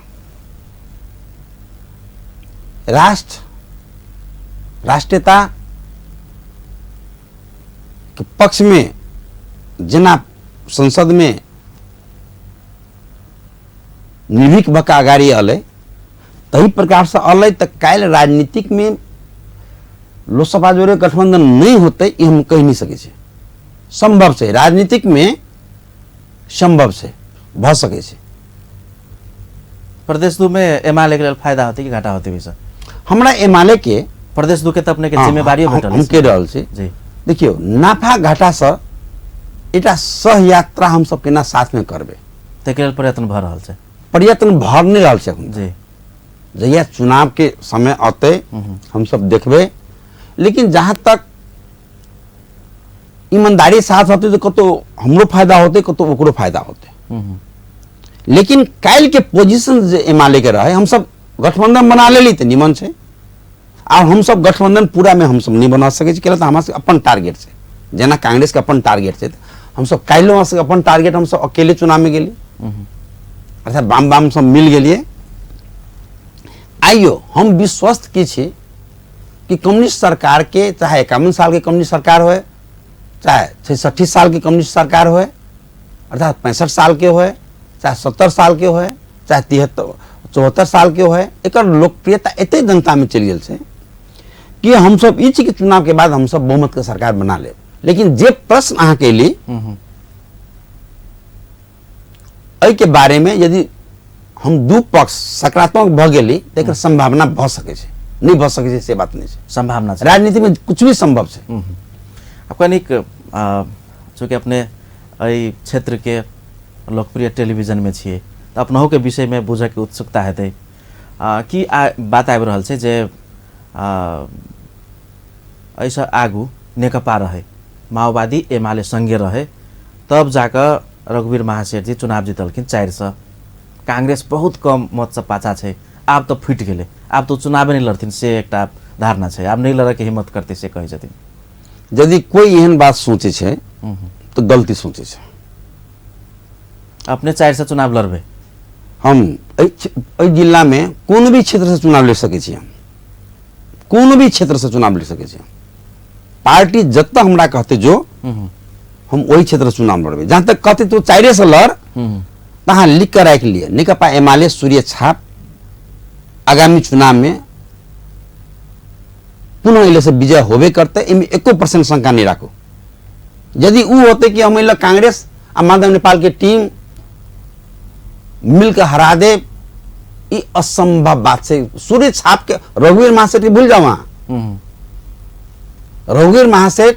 राष्ट्र राष्ट्रीयता के पक्ष में जेना संसद में निर्भीक भऽ कऽ अगाडि अलै तही प्रकार से अलै, तऽ काल्हि राजनीतिक में लोकसभा जोड़े गठबंधन नहीं होतै ई हम कहि नहीं सकै छी। संभव छै, राजनीतिक में संभव छै, भऽ सकै छै। प्रदेश 2 में एमाले के लेल फायदा होतै कि घाटा होतै वैसा? हमरा एमाले के प्रदेश 2 के तऽ अपने के जिम्मेवारियो भेटल हम कहि रहल छी जी। देखियौ, नाफा घाटा से एकटा सहयात्रा हम सब केना साथ में करबै ताहिके लेल प्रयत्न भऽ रहल छै। प्रयत्न भऽ नहि रहल छै एखन जी। जहिया चुनाव के समय औतै हम सब देखबै, लेकिन जहाँ तक ईमानदारी साथ होते तऽ कतौ हमरो फायदा होते, कतौ ओकरो फायदा होते। लेकिन काल्हि के पोजीशन जे एमाले के रहे, हमसब गठबंधन बना लेली तऽ निमन छै, आ हमसब गठबंधन पूरा में हमसब नहीं बना सकै छी, किया तऽ हमरा सबके अपन टारगेट छै। जेना कांग्रेस के अपन टारगेट छै, हमसब काल्हिो हमरा सबके अपन टारगेट, हमसब अकेले चुनाव में गेली, अर्थात बाम बाम सब मिल गेलिए। आइयो हम विश्वस्त की छी कि कम्युनिस्ट सरकार के, चाहे 51 साल के कम्युनिस्ट सरकार होए, चाहे 66 साल के कम्युनिस्ट सरकार होए, अर्थात 65 साल के होए, चाहे 70 साल के होए, चाहे 73 74 साल के होए, एकर लोकप्रियता एते जनता में चलि गेल छै कि हमसब ई छी कि चुनाव के बाद हमसब बहुमत के सरकार बना लेब। लेकिन जे प्रश्न अहाँ कैली एहि के बारे में, यदि हम दू पक्ष सकारात्मक भऽ गेली तऽ एकर संभावना भऽ सकै छै, नहि भऽ सकै छै से बात नहि छै। संभावना छै, राजनीति में कुछ भी संभव छै। अब कनिक चूँकि अपने एहि क्षेत्र के लोकप्रिय टेलीविजन में छियै तऽ अपनहु के विषय में बुझऽ के उत्सुकता हेतै। की बात आबि रहल छै जे एहिसँ आगू नेकपा रहै, माओवादी एमाले संगे रहे, तब जाकऽ रघुवीर महासेठ जी चुनाव जीतलखिन 400, कांग्रेस बहुत कम मतसँ पाछा छै, आब तऽ फुटि गेलै, आब तऽ चुनावे नहि लड़थिन से एकटा धारणा छै, आब नहि लड़ऽके हिम्मत करतै से कहै छथिन। यदि कोई एहन बात सोचै छै तऽ गलती सोचै छै। अपने 400 चुनाव लड़बै? हम एहि जिलामे कोनो भी क्षेत्रसँ चुनाव लड़ि सकै छी, हम कोनो भी क्षेत्रसँ चुनाव लड़ि सकै छी। पार्टी जतऽ हमरा कहते जो, हम ओहि क्षेत्र चुनाव लड़बै। जहाँ तक कहते तो 4 से लड़, तहाँ लिख कर राखि लिअ, नेकपा एमाले सूर्य छाप आगामी चुनाव में पुनः एहि से विजय होबे करते, एहिमे एको परसेंट शंका नहीं राखू। यदि उ होते कि हम कांग्रेस आ माधव नेपाल के टीम मिलकर हरा दे, ई असंभव बात छै। सूर्य छाप के रघुवीर महासेठ के भूल जाओ अहाँ। रघुवीर महासेठ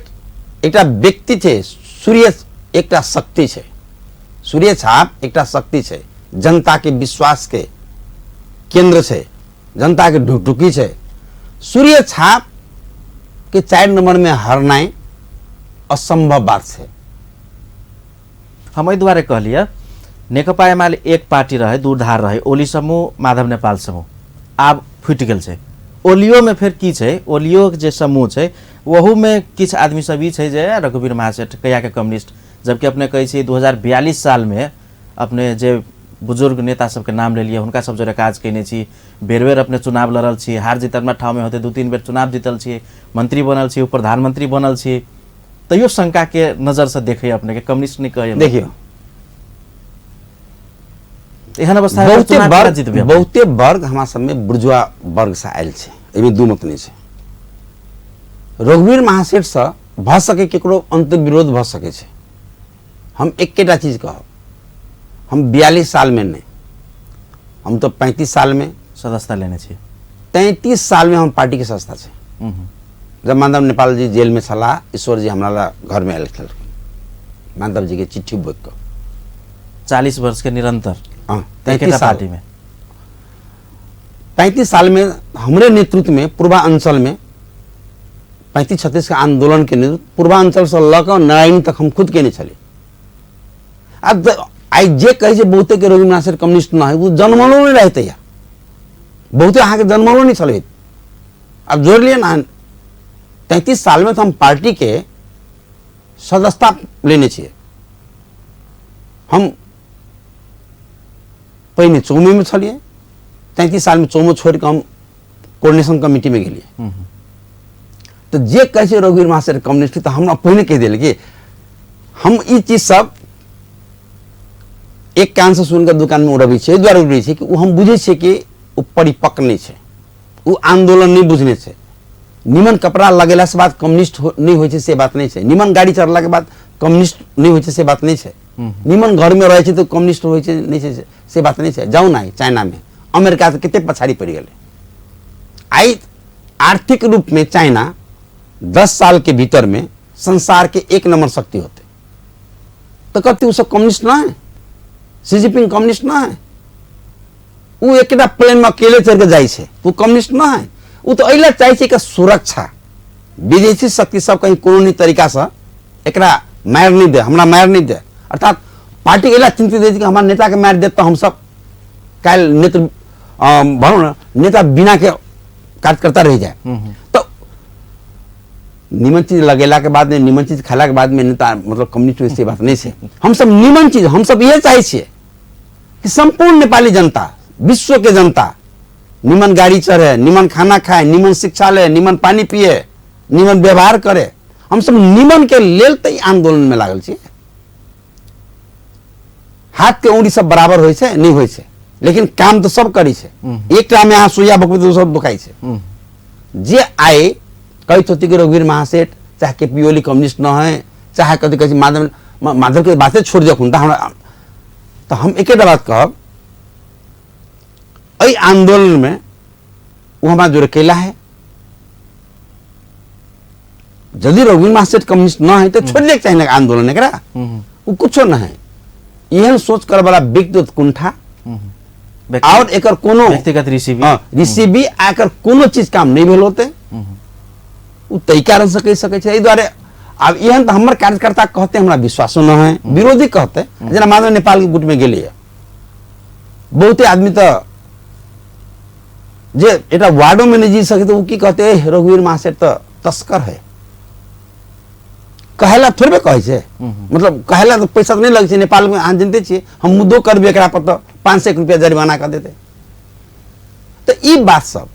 एकटा व्यक्ति छै, सूर्य एकटा शक्ति छै, सूर्य छाप एकटा शक्ति छै, जनता के विश्वास के केंद्र छै, जनता के ढुकढुकी छै। सूर्य छाप के 4 नंबर में हरनाइ असंभव बात छै। हम एहि दुआरे कहलियै, नेकपा एमाले एक पार्टी रहे, दूरधार रहे, ओली समूह माधव नेपाल समूह आब फुटि गेल छै। ओलियोमे फेर की छै, ओलियो जे समूह छै ओहूमे किछु आदमी सब ई छै जे रघुवीर महासेठ कहियाके कम्युनिस्ट, जबकि अपने कहै छियै 2042 सालमे अपने जे बुजुर्ग नेता सबके नाम लेलियै हुनका सब जोड़े काज कयने छी, बेर बेर अपने चुनाव लड़ल छी, हार जीत अपना ठाउँमे होतै, 2-3 बेर चुनाव जीतल छी, मंत्री बनल छी, प्रधानमंत्री बनल छी, तैयो शंका के नजर से देखे अपने के कम्युनिस्ट नहीं कहे। देखियो एहन अवस्था बहुते वर्ग, बहुते वर्ग हमरा सबमे बुर्जुआ वर्ग से आयल छै, एहिमे दू मत नहीं छै। रघुवीर महासेठ से भऽ सके केकरो अंतर्विरोध भऽ सकै छै। हम एकेटा चीज कहब, हम 42 साल में नहीं, हम तो 35 साल में सदस्यता लेने छी, 33 साल में हम पार्टी के सदस्यता छै। जब माधव नेपाल जी जेल में छलाह, ईश्वर जी हमरा ला घर में आयल छलखिन, माधव जी के चिट्ठी बोक कऽ। 40 वर्ष के निरंतर हाँ, 33 साल पार्टी में, 35 साल में हमरे नेतृत्व में पूर्वांचल में 35-36 के आंदोलन के नेतृत्व पूर्वांचल से लऽ कऽ नारायणी तक हम खुद केने छलियै। आब आइ जे कहै छै बहुते के रघुवीर महासेठ कम्युनिस्ट न है, ओ जन्मलो नहि रहतै, या बहुते अहाँके जन्मलो नहि छलै। आब जोड़ लिअ ने, 33 साल में तो हम पार्टी के सदस्यता लेने छियै। हम पहिने चौमे में छलियै, 33 साल में चौमो छोड़ि कऽ हम कोऑर्डिनेशन कमिटी में गेलियै। तऽ जे कहै छै रघुवीर महासेठ कम्युनिस्ट, तऽ हमरा पहिने कहि देल कि हम ई चीज सब एक कान से सुनिकऽ दुकान में उड़बै छियै। एहि दुआरे उड़बै छियै कि ओ हम बुझै छियै कि ओ परिपक्व नहि छै, ओ आंदोलन नहि बुझने छै। निमन कपड़ा लगेला से बाद कम्युनिस्ट नहि होइ छै से बात नहि छै, निमन गाड़ी चढ़लाके बाद कम्युनिस्ट नहि होइ छै से बात नहि छै, निमन घरमे रहै छै तऽ कम्युनिस्ट होइ छै नहि छै से बात नहि छै। जाउ ने चाइनामे, अमेरिका से कते पछाड़ी पड़ि गेलै। आइ आर्थिक रूपमे चाइना 10 साल के भीतर में संसार के 1 नंबर शक्ति होते, तो कहते वो सब कम्युनिस्ट ना है, शी जिनपिंग कम्युनिस्ट ना है, वो एकटा प्लेन में अकेले चढ़ के जाइ छै, वो कम्युनिस्ट ना है। वो तो एहि चाहै छै कि सुरक्षा, विदेशी शक्ति सब कहीं कोनो नहीं तरीका से एकरा मारि नहि दे, हमरा मारि नहि दे। अर्थात पार्टी एला चिंतित रहै छै कि हमरा नेताके मारि देत तऽ हमसब काल्हि नेत्र भनू ने नेता बिना के कार्यकर्ता रहि जाए। तऽ निमन चीज लगेला के बाद में, निमन चीज खेला के बाद में नेता मतलब कम्युनिस्ट में से बात नहीं है। हम सब निमन चीज, हम सब ये चाहे छियै कि संपूर्ण नेपाली जनता, विश्व के जनता निमन गाड़ी चढ़े, निमन खाना खाए, निमन शिक्षा ले, निमन पानी पिए, निमन व्यवहार करे। हम सब निमन के लेल तऽ ई आंदोलन में लागल छियै। हाथ के उंगली सब बराबर होइ छै नहि होइ छै, लेकिन काम तऽ सब करै छै। एकटा में अहाँ सुइया बकबै तऽ दोसर दुखाइ छै। जे आइ कहैत होती कि रघुवीर महासेठ चाहे के पी ओली कम्युनिस्ट न है, चाहे कथी कहै छै माधव, माधव के बाते छोड़ दियौ तऽ हमरा तऽ हम एकेटा बात कहब, एहि आंदोलन में ओ हमरा जोड़े कैला है। यदि रघुवीर महासेठ कम्युनिस्ट न है तो छोड़ दिया चाहिए आंदोलन एकरा, वो कुछो न है। एहन सोच कर वाला व्यक्तिगत कुंठा और एकर कोनो व्यक्तिगत रिसीवी, हाँ, रिसीवी आ एकर कोनो चीज काम नहीं भेल होते, उ तई कारण से कहि सकै छै। एहि दुआरे आब एहन तऽ हमर कार्यकर्ता कहते हमरा विश्वासो न है, विरोधी कहते जेना माधव नेपाल के गुट में गेलियै, बहुते आदमी तऽ जे एकटा वार्डो में नहीं जीत सके तो उ की कहते, ए रघुवीर महासेठ तऽ तस्कर है, कहेला थोड़बे कहै छै, मतलब कहेला तऽ पैसा तऽ नहि लगै छै। नेपाल में अहाँ जनते छियै, हम मुद्दो करबै एकरा पर तऽ 500 रुपया जरिमाना कऽ देतै। तऽ ई बात सब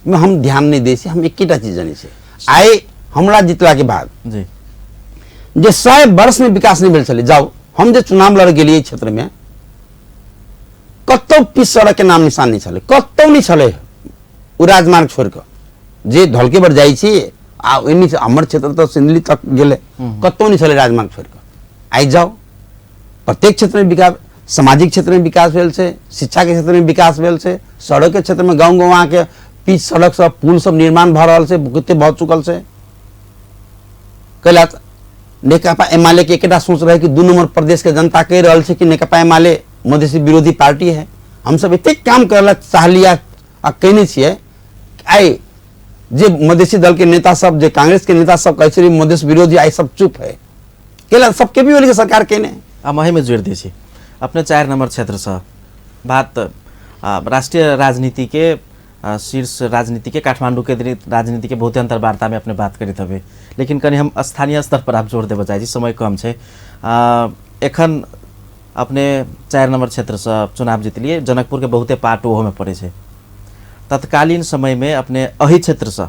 में हम ध्यान नहि दै छियै। हम एकेटा चीज जनै छियै, आइ हमरा जितला के बाद जी जे 100 वर्ष में विकास नहि भेल छलै, जाउ हम जे चुनाव लड़ गेलियै क्षेत्र में, कतौ पिच सड़क के नाम निशान नहि छलै, कतौ नहि छलै। ओ राजमार्ग छोड़ि कऽ जे ढलके पर जाइ छी आ ओहिमे हमर क्षेत्र तऽ सिंधुली तक गेलै, कतौ नहि छलै राजमार्ग छोड़ि कऽ। आइ जाउ प्रत्येक क्षेत्रमे विकास, सामाजिक क्षेत्रमे विकास भेल छै, शिक्षाके क्षेत्रमे विकास भेल छै, सड़कके क्षेत्रमे गाँव गाँव अहाँके पिच सड़क सब पुल सब निर्माण भऽ रहल छै, कते भऽ चुकल छै। कैला नेकपा एमाले के एकेटा सोच रहे कि 2 नंबर प्रदेश के जनता कहि रहल छै कि नेकपा एमाले मधेसी विरोधी पार्टी है। हमसब एतेक काम करय लए चाहलियै आ कयने छियै। आइ जे मधेसी दल के नेता सब, जे कांग्रेस के नेता सब कहै छै मधेस विरोधी, आइ सब चुप है। कैला सब के पी ओली के सरकार केने। हम एहिमे जोड़ि दै छी, अपने 4 नंबर क्षेत्रसँ बात राष्ट्रीय राजनीति के, शीर्ष राजनीति के, काठमांडू के राजनीति के बहुते अंतर्वार्ता में अपने बात करैत हबे, लेकिन कनि हम स्थानीय स्तर पर आप जोड़ देबऽ चाहै छी, समय कम छै। एखन अपने 4 नंबर क्षेत्रसँ चुनाव जितलियै, जनकपुर के बहुते पार्ट ओहोमे पड़ै छै। तत्कालीन समयमे अपने एहि क्षेत्रसँ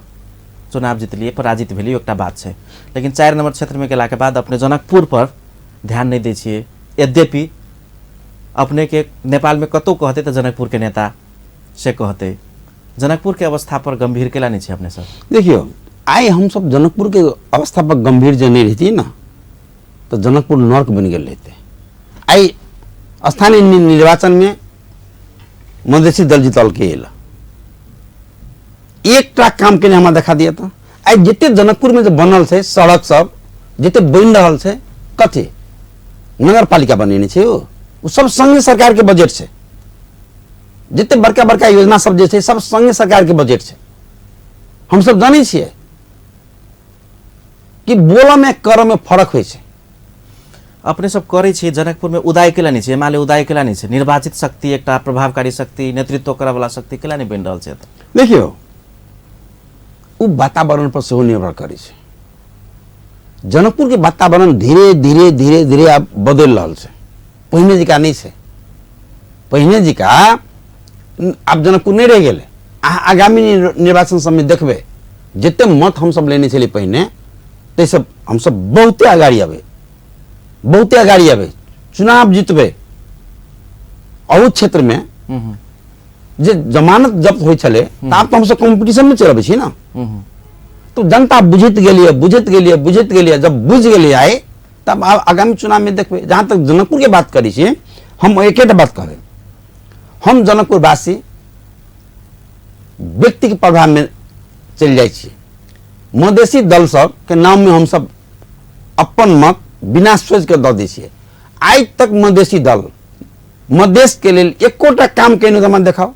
चुनाव जितलियै, पराजित भेलियै, एकटा बात छै, लेकिन 4 नंबर क्षेत्रमे गेलाके बाद अपने जनकपुर पर ध्यान नहि दै छियै। यद्यपि अपने के नेपालमे कतौ कहतै तऽ जनकपुर के नेता से कहतै, जनकपुर के अवस्था पर गंभीर केला नहि छै अपने सब? देखियौ, आइ हमसब जनकपुर के अवस्था पर गंभीर जे नहि रहितियै ने तऽ जनकपुर नर्क बनि गेल रहितै। आइ स्थानीय निर्वाचन में मधेसी दल जीतलकै एल, एकटा काम केने हमरा देखा दिअ तऽ। आइ जते जनकपुर में जे बनल छै सड़क सब, जते बनि रहल छै, कथी नगरपालिका बनेने छै, ओ सब संघीय सरकार के बजट छै। जते बड़का बड़का योजना सब जे छै सब संघीय सरकार के बजट छै। हमसब जानै छियै कि बोलऽ में करऽ में फरक होइ छै। अपने सब करै छियै जनकपुर में उदय केला नहि छै, एमाले उदय केला नहि छै, निर्वाचित शक्ति एकटा प्रभावकारी शक्ति, नेतृत्व करऽ वाला शक्ति केला नहि बनि रहल छै? देखियौ, ओ वातावरण पर सेहो निर्भर करै छै। जनकपुर के वातावरण धीरे धीरे धीरे धीरे आब बदलि रहल छै, पहिने जकाँ नहि छै। पहिने जकाँ आब जनकपुर नहि रहि गेलै। अहाँ आगामी निर्वाचन सबमे देखबै, जते मत हमसब लेने छलियै पहिने, ताहिसँ हमसब बहुते अगाडि अबै, बहुते अगाडि अबै, चुनाव जितबै। अहू क्षेत्रमे जे जमानत जब्त होइ छलै, तऽ आब तऽ हमसब कॉम्पिटिशनमे चलि अबै छी ने। तो जनता बुझैत गेलियै, बुझैत गेलियै, बुझैत गेलियै, जब बुझि गेलियै आइ, तब आब आगामी चुनावमे देखबै। जहाँ तक जनकपुरके बात करै छी, हम एकेटा बात कहबै, हम जनकपुरवासी व्यक्तिके प्रभावमे चलि जाइ छी। मधेसी दल सबके नाममे हमसब अपन मत बिना सोचिके दऽ दै छियै। आइ तक मधेसी दल मधेसके लेल एकोटा काम केने तऽ हमरा देखाउ।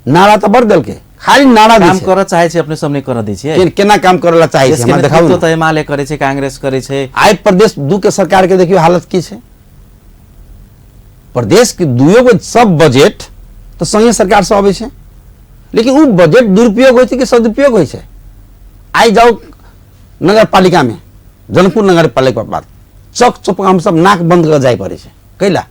नारा तऽ बड़ देलकै, खाली नारा दै काम छै। करऽ चाहै छै अपने सब नहि करऽ दै छियै। केना काम करऽ ला चाहै छै देशके हमरा देखाउ नेतृत्व ने। तऽ एमाले करै छै, कांग्रेस करै छै। आइ प्रदेश 2 के सरकार के देखियौ हालत की छै। प्रदेश के दुइयो गो सब बजट तऽ संघीय सरकार से अबै छै, लेकिन उ बजट दुरुपयोग होइ छै कि सदुपयोग होइ छै? आइ जाउ नगरपालिका में, जनकपुर नगरपालिका के बात, चौक चौक हम सब नाक बंद कर जाय पड़ै छै। कैला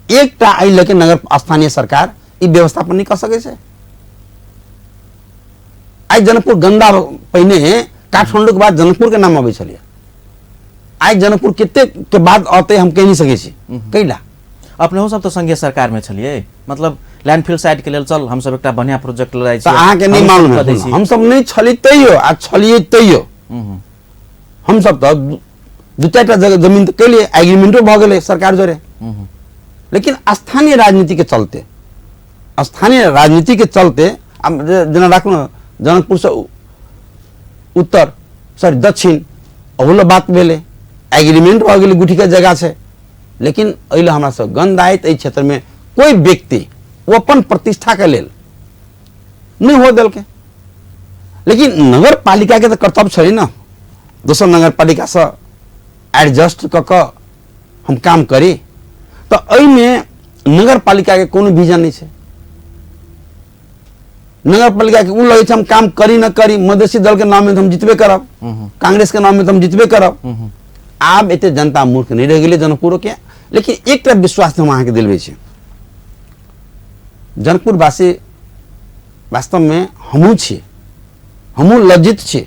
एकटा एहि लऽ के नगर स्थानीय सरकार ई व्यवस्थापन नहि कऽ सकै छै। आइ जनकपुर गंदा, पहिने काठमांडू के बाद जनकपुर के नाम अबै छलै, आइ जनकपुर कते के बाद अतै हम कहि नहि सकै छी। कैला अपनेहो सब तऽ संघीय सरकार में छलियै, मतलब लैंडफिल साइट के लेल चल हम सब एकटा बढ़िया प्रोजेक्ट लऽ जाइ तऽ छियै, अहाँके नहि हमहूँ सब मालूम कऽ दै है, छी। हम सब नहि छली तैयो आ छलियै तैयो हम सब तऽ दू चारिटा जगह जमीन तऽ केलियै, एग्रीमेंटो भऽ गेलै सरकार जोरे, लेकिन स्थानीय राजनीति के चलते, स्थानीय राजनीति के चलते आब जेना राखू ने जनकपुर से उत्तर सॉरी दक्षिण अहू बात भेलै, एग्रीमेंट भऽ गेलै, गुठीके जगह छै, लेकिन एहि लए हमरा सब गंध आयत एहि क्षेत्रमे कोइ व्यक्ति ओ अपन प्रतिष्ठाके लेल नहि हो देलकै। लेकिन नगर पालिकाके तऽ कर्तव्य छै ने दोसर नगर पालिकासँ एडजस्ट कऽ कऽ हम काम करी, तऽ एहिमे नगर पालिकाके कोनो विजन नहि छै। नगर पालिका के उ लगै छै हम काम करी न करी, मधेसी दल के नाम में तऽ हम जितबे करब, कांग्रेस के नाम में तऽ हम जितबे करब। आब एते जनता मूर्ख नहि रहि गेलै जनकपुरो के। लेकिन एकटा विश्वास हम अहाँके दिलबै छी, जनकपुरवासी वास्तवमे हमहूँ छी, हमहूँ लज्जित छी।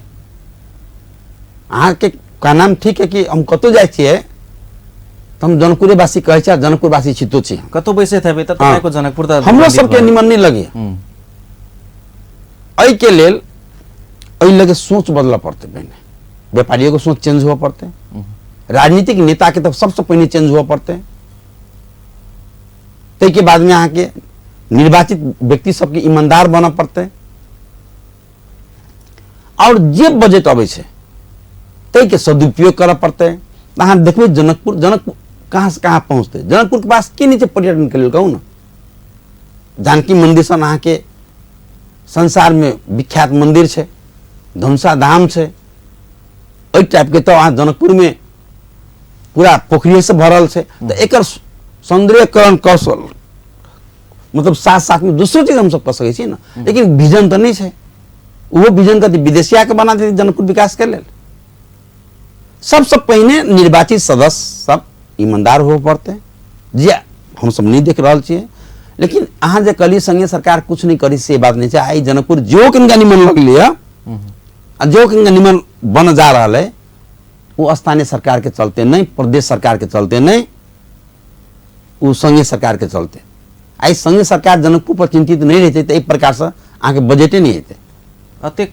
अहाँके कहनाम ठीक है कि हम कतहु जाइ छियै तऽ हम जनकपुरेवासी कहै छी आ जनकपुरवासी छितो छी। कतहु बैसैत हेबै तऽ तपाईँको जनकपुर तऽ हमरो सबके निमन नहि लगे। एहिके लेल एहि लगे सोच बदलऽ पड़तै, पहिने व्यापारियोके सोच चेंज हुअ पड़तै, राजनीतिक नेताके तऽ सबसँ पहिने चेंज हुअ पड़तै, ताहिके बादमे अहाँके निर्वाचित व्यक्ति सबके ईमानदार बनऽ पड़तै, आओर जे बजट अबै छै ताहिके सदुपयोग करऽ पड़तै। अहाँ देखबै जनकपुर, जनकपुर कहाँ से कहाँ पहुँचतै। जनकपुरके पास की नहि छै पर्यटनके लेल कहू ने? जानकी मन्दिर सन अहाँके संसारमे विख्यात मन्दिर छै, धनुषा धाम छै, एहि टाइपके तऽ अहाँ जनकपुरमे पूरा पोखरिएसँ भरल छै। तऽ एकर सौन्दर्यकरण कऽ मतलब साथ साथमे दोसरो चीज हमसब कऽ सकै छी ने, लेकिन विजन तऽ नहि छै। ओहो विजन कथी विदेशियाके बना देतै जनकपुर विकासके लेल। सबसँ पहिने निर्वाचित सदस्य सब ईमानदार होबऽ पड़तै, जे हमसब नहि देख रहल छियै। लेकिन अहाँ जे कहलियै संघीय सरकार कुछ नहि करी से बात नहि छै। आइ जनकपुर जो कनिका निमन लगलै आ जो कनिका निमन बन जा रहल है, ओ स्थानीय सरकार के चलते नहीं, प्रदेश सरकार के चलते नहीं, ओ संघीय सरकार के चलते। आइ संघीय सरकार जनकपुर पर चिंतित नहीं रहते तऽ एहि प्रकार से अहाँके बजटे नहीं हेतै। अतेक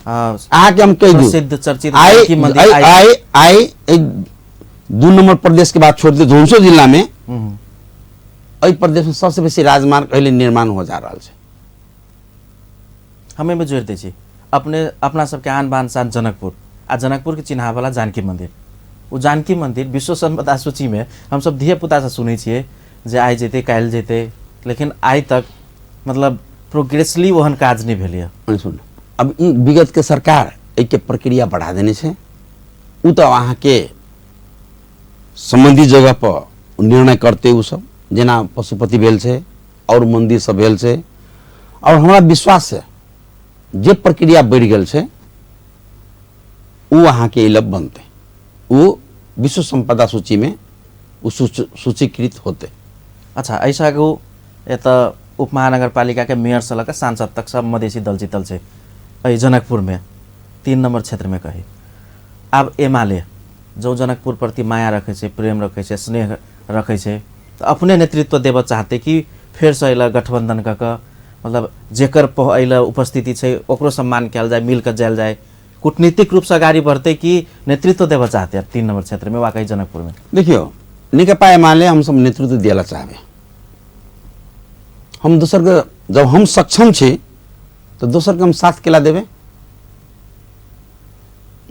अहाँके हम कहि दू, प्रसिद्ध चर्चित आइ जानकी मंदिर आइ आइ आइ आइ एहि 2 नंबर प्रदेश के बात छोड़ दियौ, धनुषो जिला में एहि प्रदेश में सबसे बेसी राजमार्ग एहि लेल निर्माण हो जा रहल छै। हम एहिमे जोड़ि दै छी, अपने अपना सबके आन बान शान जनकपुर आ जनकपुर के चिन्हावला जानकी मंदिर, ओ जानकी मंदिर विश्व सम्पदा सूची में हमसब धियापुतासँ सुनै छियै जे आइ जेतै काल्हि जेतै, लेकिन आइ तक मतलब प्रोग्रेसली ओहन काज नहि भेलैए। सुन, अब ई विगत के सरकार एहिके प्रक्रिया बढ़ा देने छै। ओ तऽ अहाँके सम्बन्धित जगह पर निर्णय करतै ओ सब, जेना पशुपति भेल छै और मंदिर सब भेल छै। और हमरा विश्वास है जे प्रक्रिया बढ़ि गेल छै ओ अहाँके ई लब बनतै, ओ विश्व सम्पदा सूचीमे ओ सूचीकृत होतै। अच्छा, एहिसँ आगू एतऽ उपमहानगरपालिकाके मेयरसँ लऽ कऽ सांसद तक सब मधेसी दल जीतल छै एहि जनकपुरमे, 3 नम्बर क्षेत्रमे कही। आब एमाले जो जनकपुर प्रति माया रखै छै, प्रेम रखै छै, स्नेह रखै छै, तऽ अपने नेतृत्व देबऽ चाहतै कि फेरसँ एहि लए गठबन्धन कऽ कऽ मतलब जेकर एहि लए उपस्थिति छै ओकरो सम्मान कयल जाय, मिल कऽ जायल जाय, कूटनीतिक रूपसँ अगाडि बढ़तै कि नेतृत्व देबऽ चाहतै आब 3 नम्बर क्षेत्रमे वा कही जनकपुरमे? देखियौ, नेकपा एमाले हमसब नेतृत्व दिअ चाहबै। हम दोसरके जब हम सक्षम छी तऽ दोसरके हम साथ केला देबै।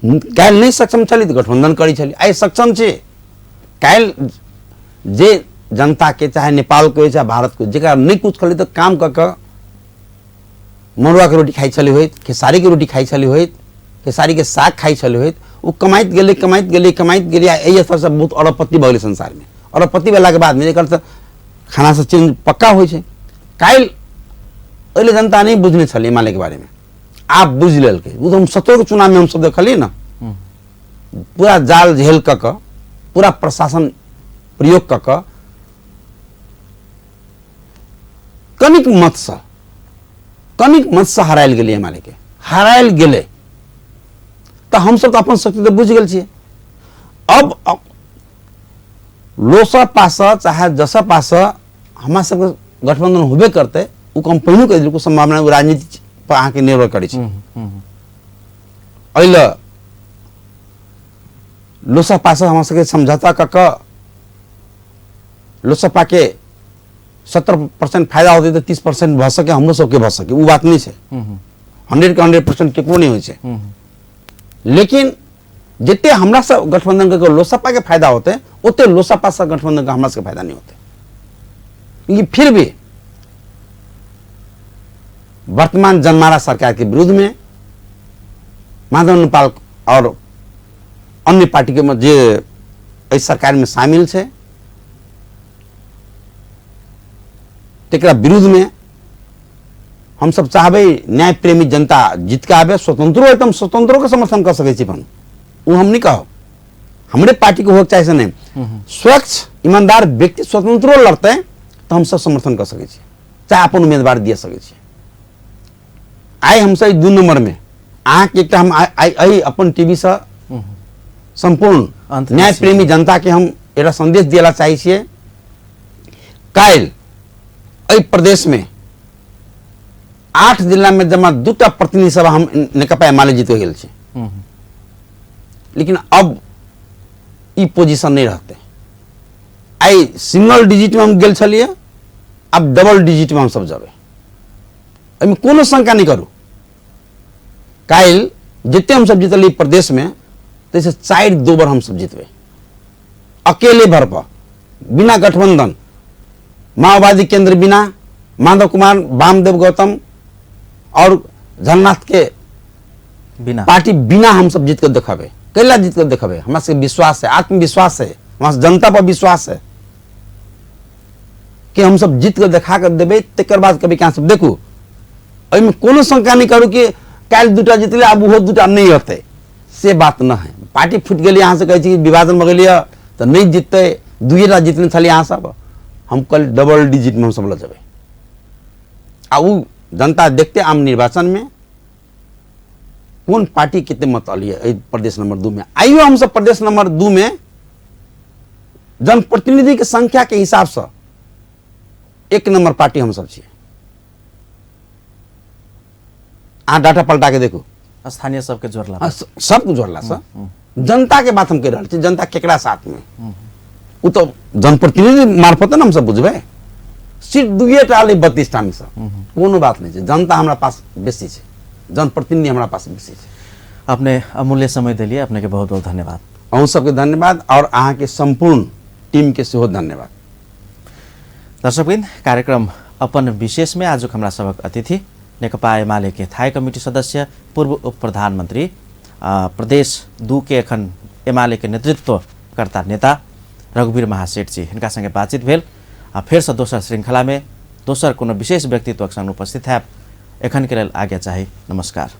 काल्हि नहि सक्षम छली तऽ गठबन्धन करै छली, आइ सक्षम छी। काल्हि जे जनताके चाहे नेपालके हो चाहे भारतके, जकरा नहि कुछ करै तऽ काम कऽ कऽ मड़ुआके रोटी खाइ छलै होइत, खेसारीके रोटी खाइ छलै होइत, खेसारीके साग खाइ छलै होइत, ओ कमाइत गेलै कमाइत गेलै कमाइत गेलै आ एहि स्तरसँ बहुत अरबपति भऽ गेलै संसारमे। अरबपति भेलाके बादमे एकर तऽ खानासँ चेंज पक्का होइ छै। काल्हि एहि जनता नहि बुझने छलै एमालेके बारेमे, आब बुझि लेलकै। ओ तऽ हम 17 चुनावमे हमसब देखलियै ने, पूरा जाल झेल कऽ कऽ, पूरा प्रशासन प्रयोग कऽ कऽ कनिक मतसँ हरायल गेलै एमालेके, हरायल गेलै। तऽ हमसब तऽ अपन शक्ति तऽ बुझि गेल छियै। अब लोसपासँ चाहे जसपासँ हमरा सबके गठबंधन होबे करतै, ओ हम पहिनो कहि देलहुँ, सम्भावना ओ राजनीति पर अहाँके निर्भर करै छै। एहि लए लोसपासँ हमरा सबके समझौता कऽ कऽ लोसपाके 70% फायदा होतै तऽ 30% भऽ सके, हमरो सबके भऽ सके, ओ बात नहि छै। 100 के 100% केकरो नहि होइ छै। लेकिन जते हमरा सब गठबंधन के लोसपा के फायदा होते, ओते लोसपा से गठबंधन के हमरा सबके फायदा नहीं होते। क्योंकि फिर भी वर्तमान जनमारा सरकार के विरुद्ध में माधव नेपाल और अन्य पार्टी के जे एहि सरकार में शामिल छै, तकरा विरुद्ध में हम सब चाहबै न्याय प्रेमी जनता जीत के आबे। स्वतंत्रो है तो हम स्वतंत्रो के समर्थन कर सकै छी, अपन वो हम नहीं कहब, हमरे पार्टी के होके चाहे से नहीं, स्वच्छ ईमानदार व्यक्ति स्वतंत्रो लड़ते तो हम सब समर्थन कर सकै छी, चाहे अपन उम्मीदवार दिए सकै छी। आइ हम सब 2 नंबर में अहाँके एकटा हम आइ अपन टीवी से संपूर्ण न्याय प्रेमी जनता के हम एकटा संदेश दिएला चाहै छियै। काल्हि एहि प्रदेश में 8 जिला में जमा 2 प्रतिनिधि सभा हम नेकपा एमाले जीत गेल छी, लेकिन अब ई पोजीशन नहीं रहते। आइ सिंगल डिजिट में हम गेल छलियै, अब डबल डिजिट में हम सब जबै, एहिमे कोनो शंका नहीं करू। काल्हि जते हम सब जीतलियै प्रदेश में, ताहिसँ 4 दोबर हम सब जीतबै अकेले भर पर, बिना गठबंधन, माओवादी केंद्र बिना, माधव कुमार, वामदेव गौतम और झलनाथ के बिना पार्टी बिना हम सब जीत के देखेबै। कैला जीत के देखेबै? हमरा सबके विश्वास है, आत्मविश्वास है, हमरा जनता पर विश्वास है कि हम सब जीत के देखा के देबै। तकर बाद कभी कहाँ सब देखू, एहिमे कोनो शंका नहीं करू कि काल्हि 2 जीतले आब ओहो 2 नहीं होतै, से बात न है। पार्टी फुटि गेलै, अहाँ से कहै छी कि विभाजन भऽ गेलै तऽ नहि जीततै, 2 जीतने छलियै अहाँ सब, हम कल डबल डिजिट में हम सब लऽ जेबै। आ उ जनता देखते आम निर्वाचन में कोन पार्टी कते मत अलियै एहि प्रदेश नंबर 2 में। आइयो हम सब प्रदेश नंबर 2 में जनप्रतिनिधि के संख्या के हिसाब से 1 नंबर पार्टी हम सब छियै। अहाँ डाटा पलटा के देखू, स्थानीय सबके जोड़ला, हाँ, सबके जोड़ला से जनता के बात हम कहि रहल छी, जनता केकरा साथ में, उ तो जनप्रतिनिधि मार्फत ने हम सब बुझबै। सीट 2 टा 32 टा में से कोनो बात नहीं छै, जनता हमरा पास बेसी छै, जनप्रतिनिधि हमरा पास बेसी छै। अपने अमूल्य समय देलिए, अपने के बहुत बहुत धन्यवाद। अहूँ सबके धन्यवाद और अहाँके संपूर्ण टीम के सेहो धन्यवाद। दर्शकवृन्द, कार्यक्रम अपन विशेष में आजुक हमरा सबक अतिथि नेकपा एमाले के थाई कमिटी सदस्य, पूर्व उप प्रधानमंत्री, प्रदेश 2 के एखन एमाले के नेतृत्व कर्ता नेता रघुवीर महासेठ जी, हिनका संगे बातचीत भेल। आ फेर से दोसर श्रृंखला में दोसर कोनो विशेष व्यक्तित्वक संग उपस्थित हैब। एखन के लेल आज्ञा चाही। नमस्कार।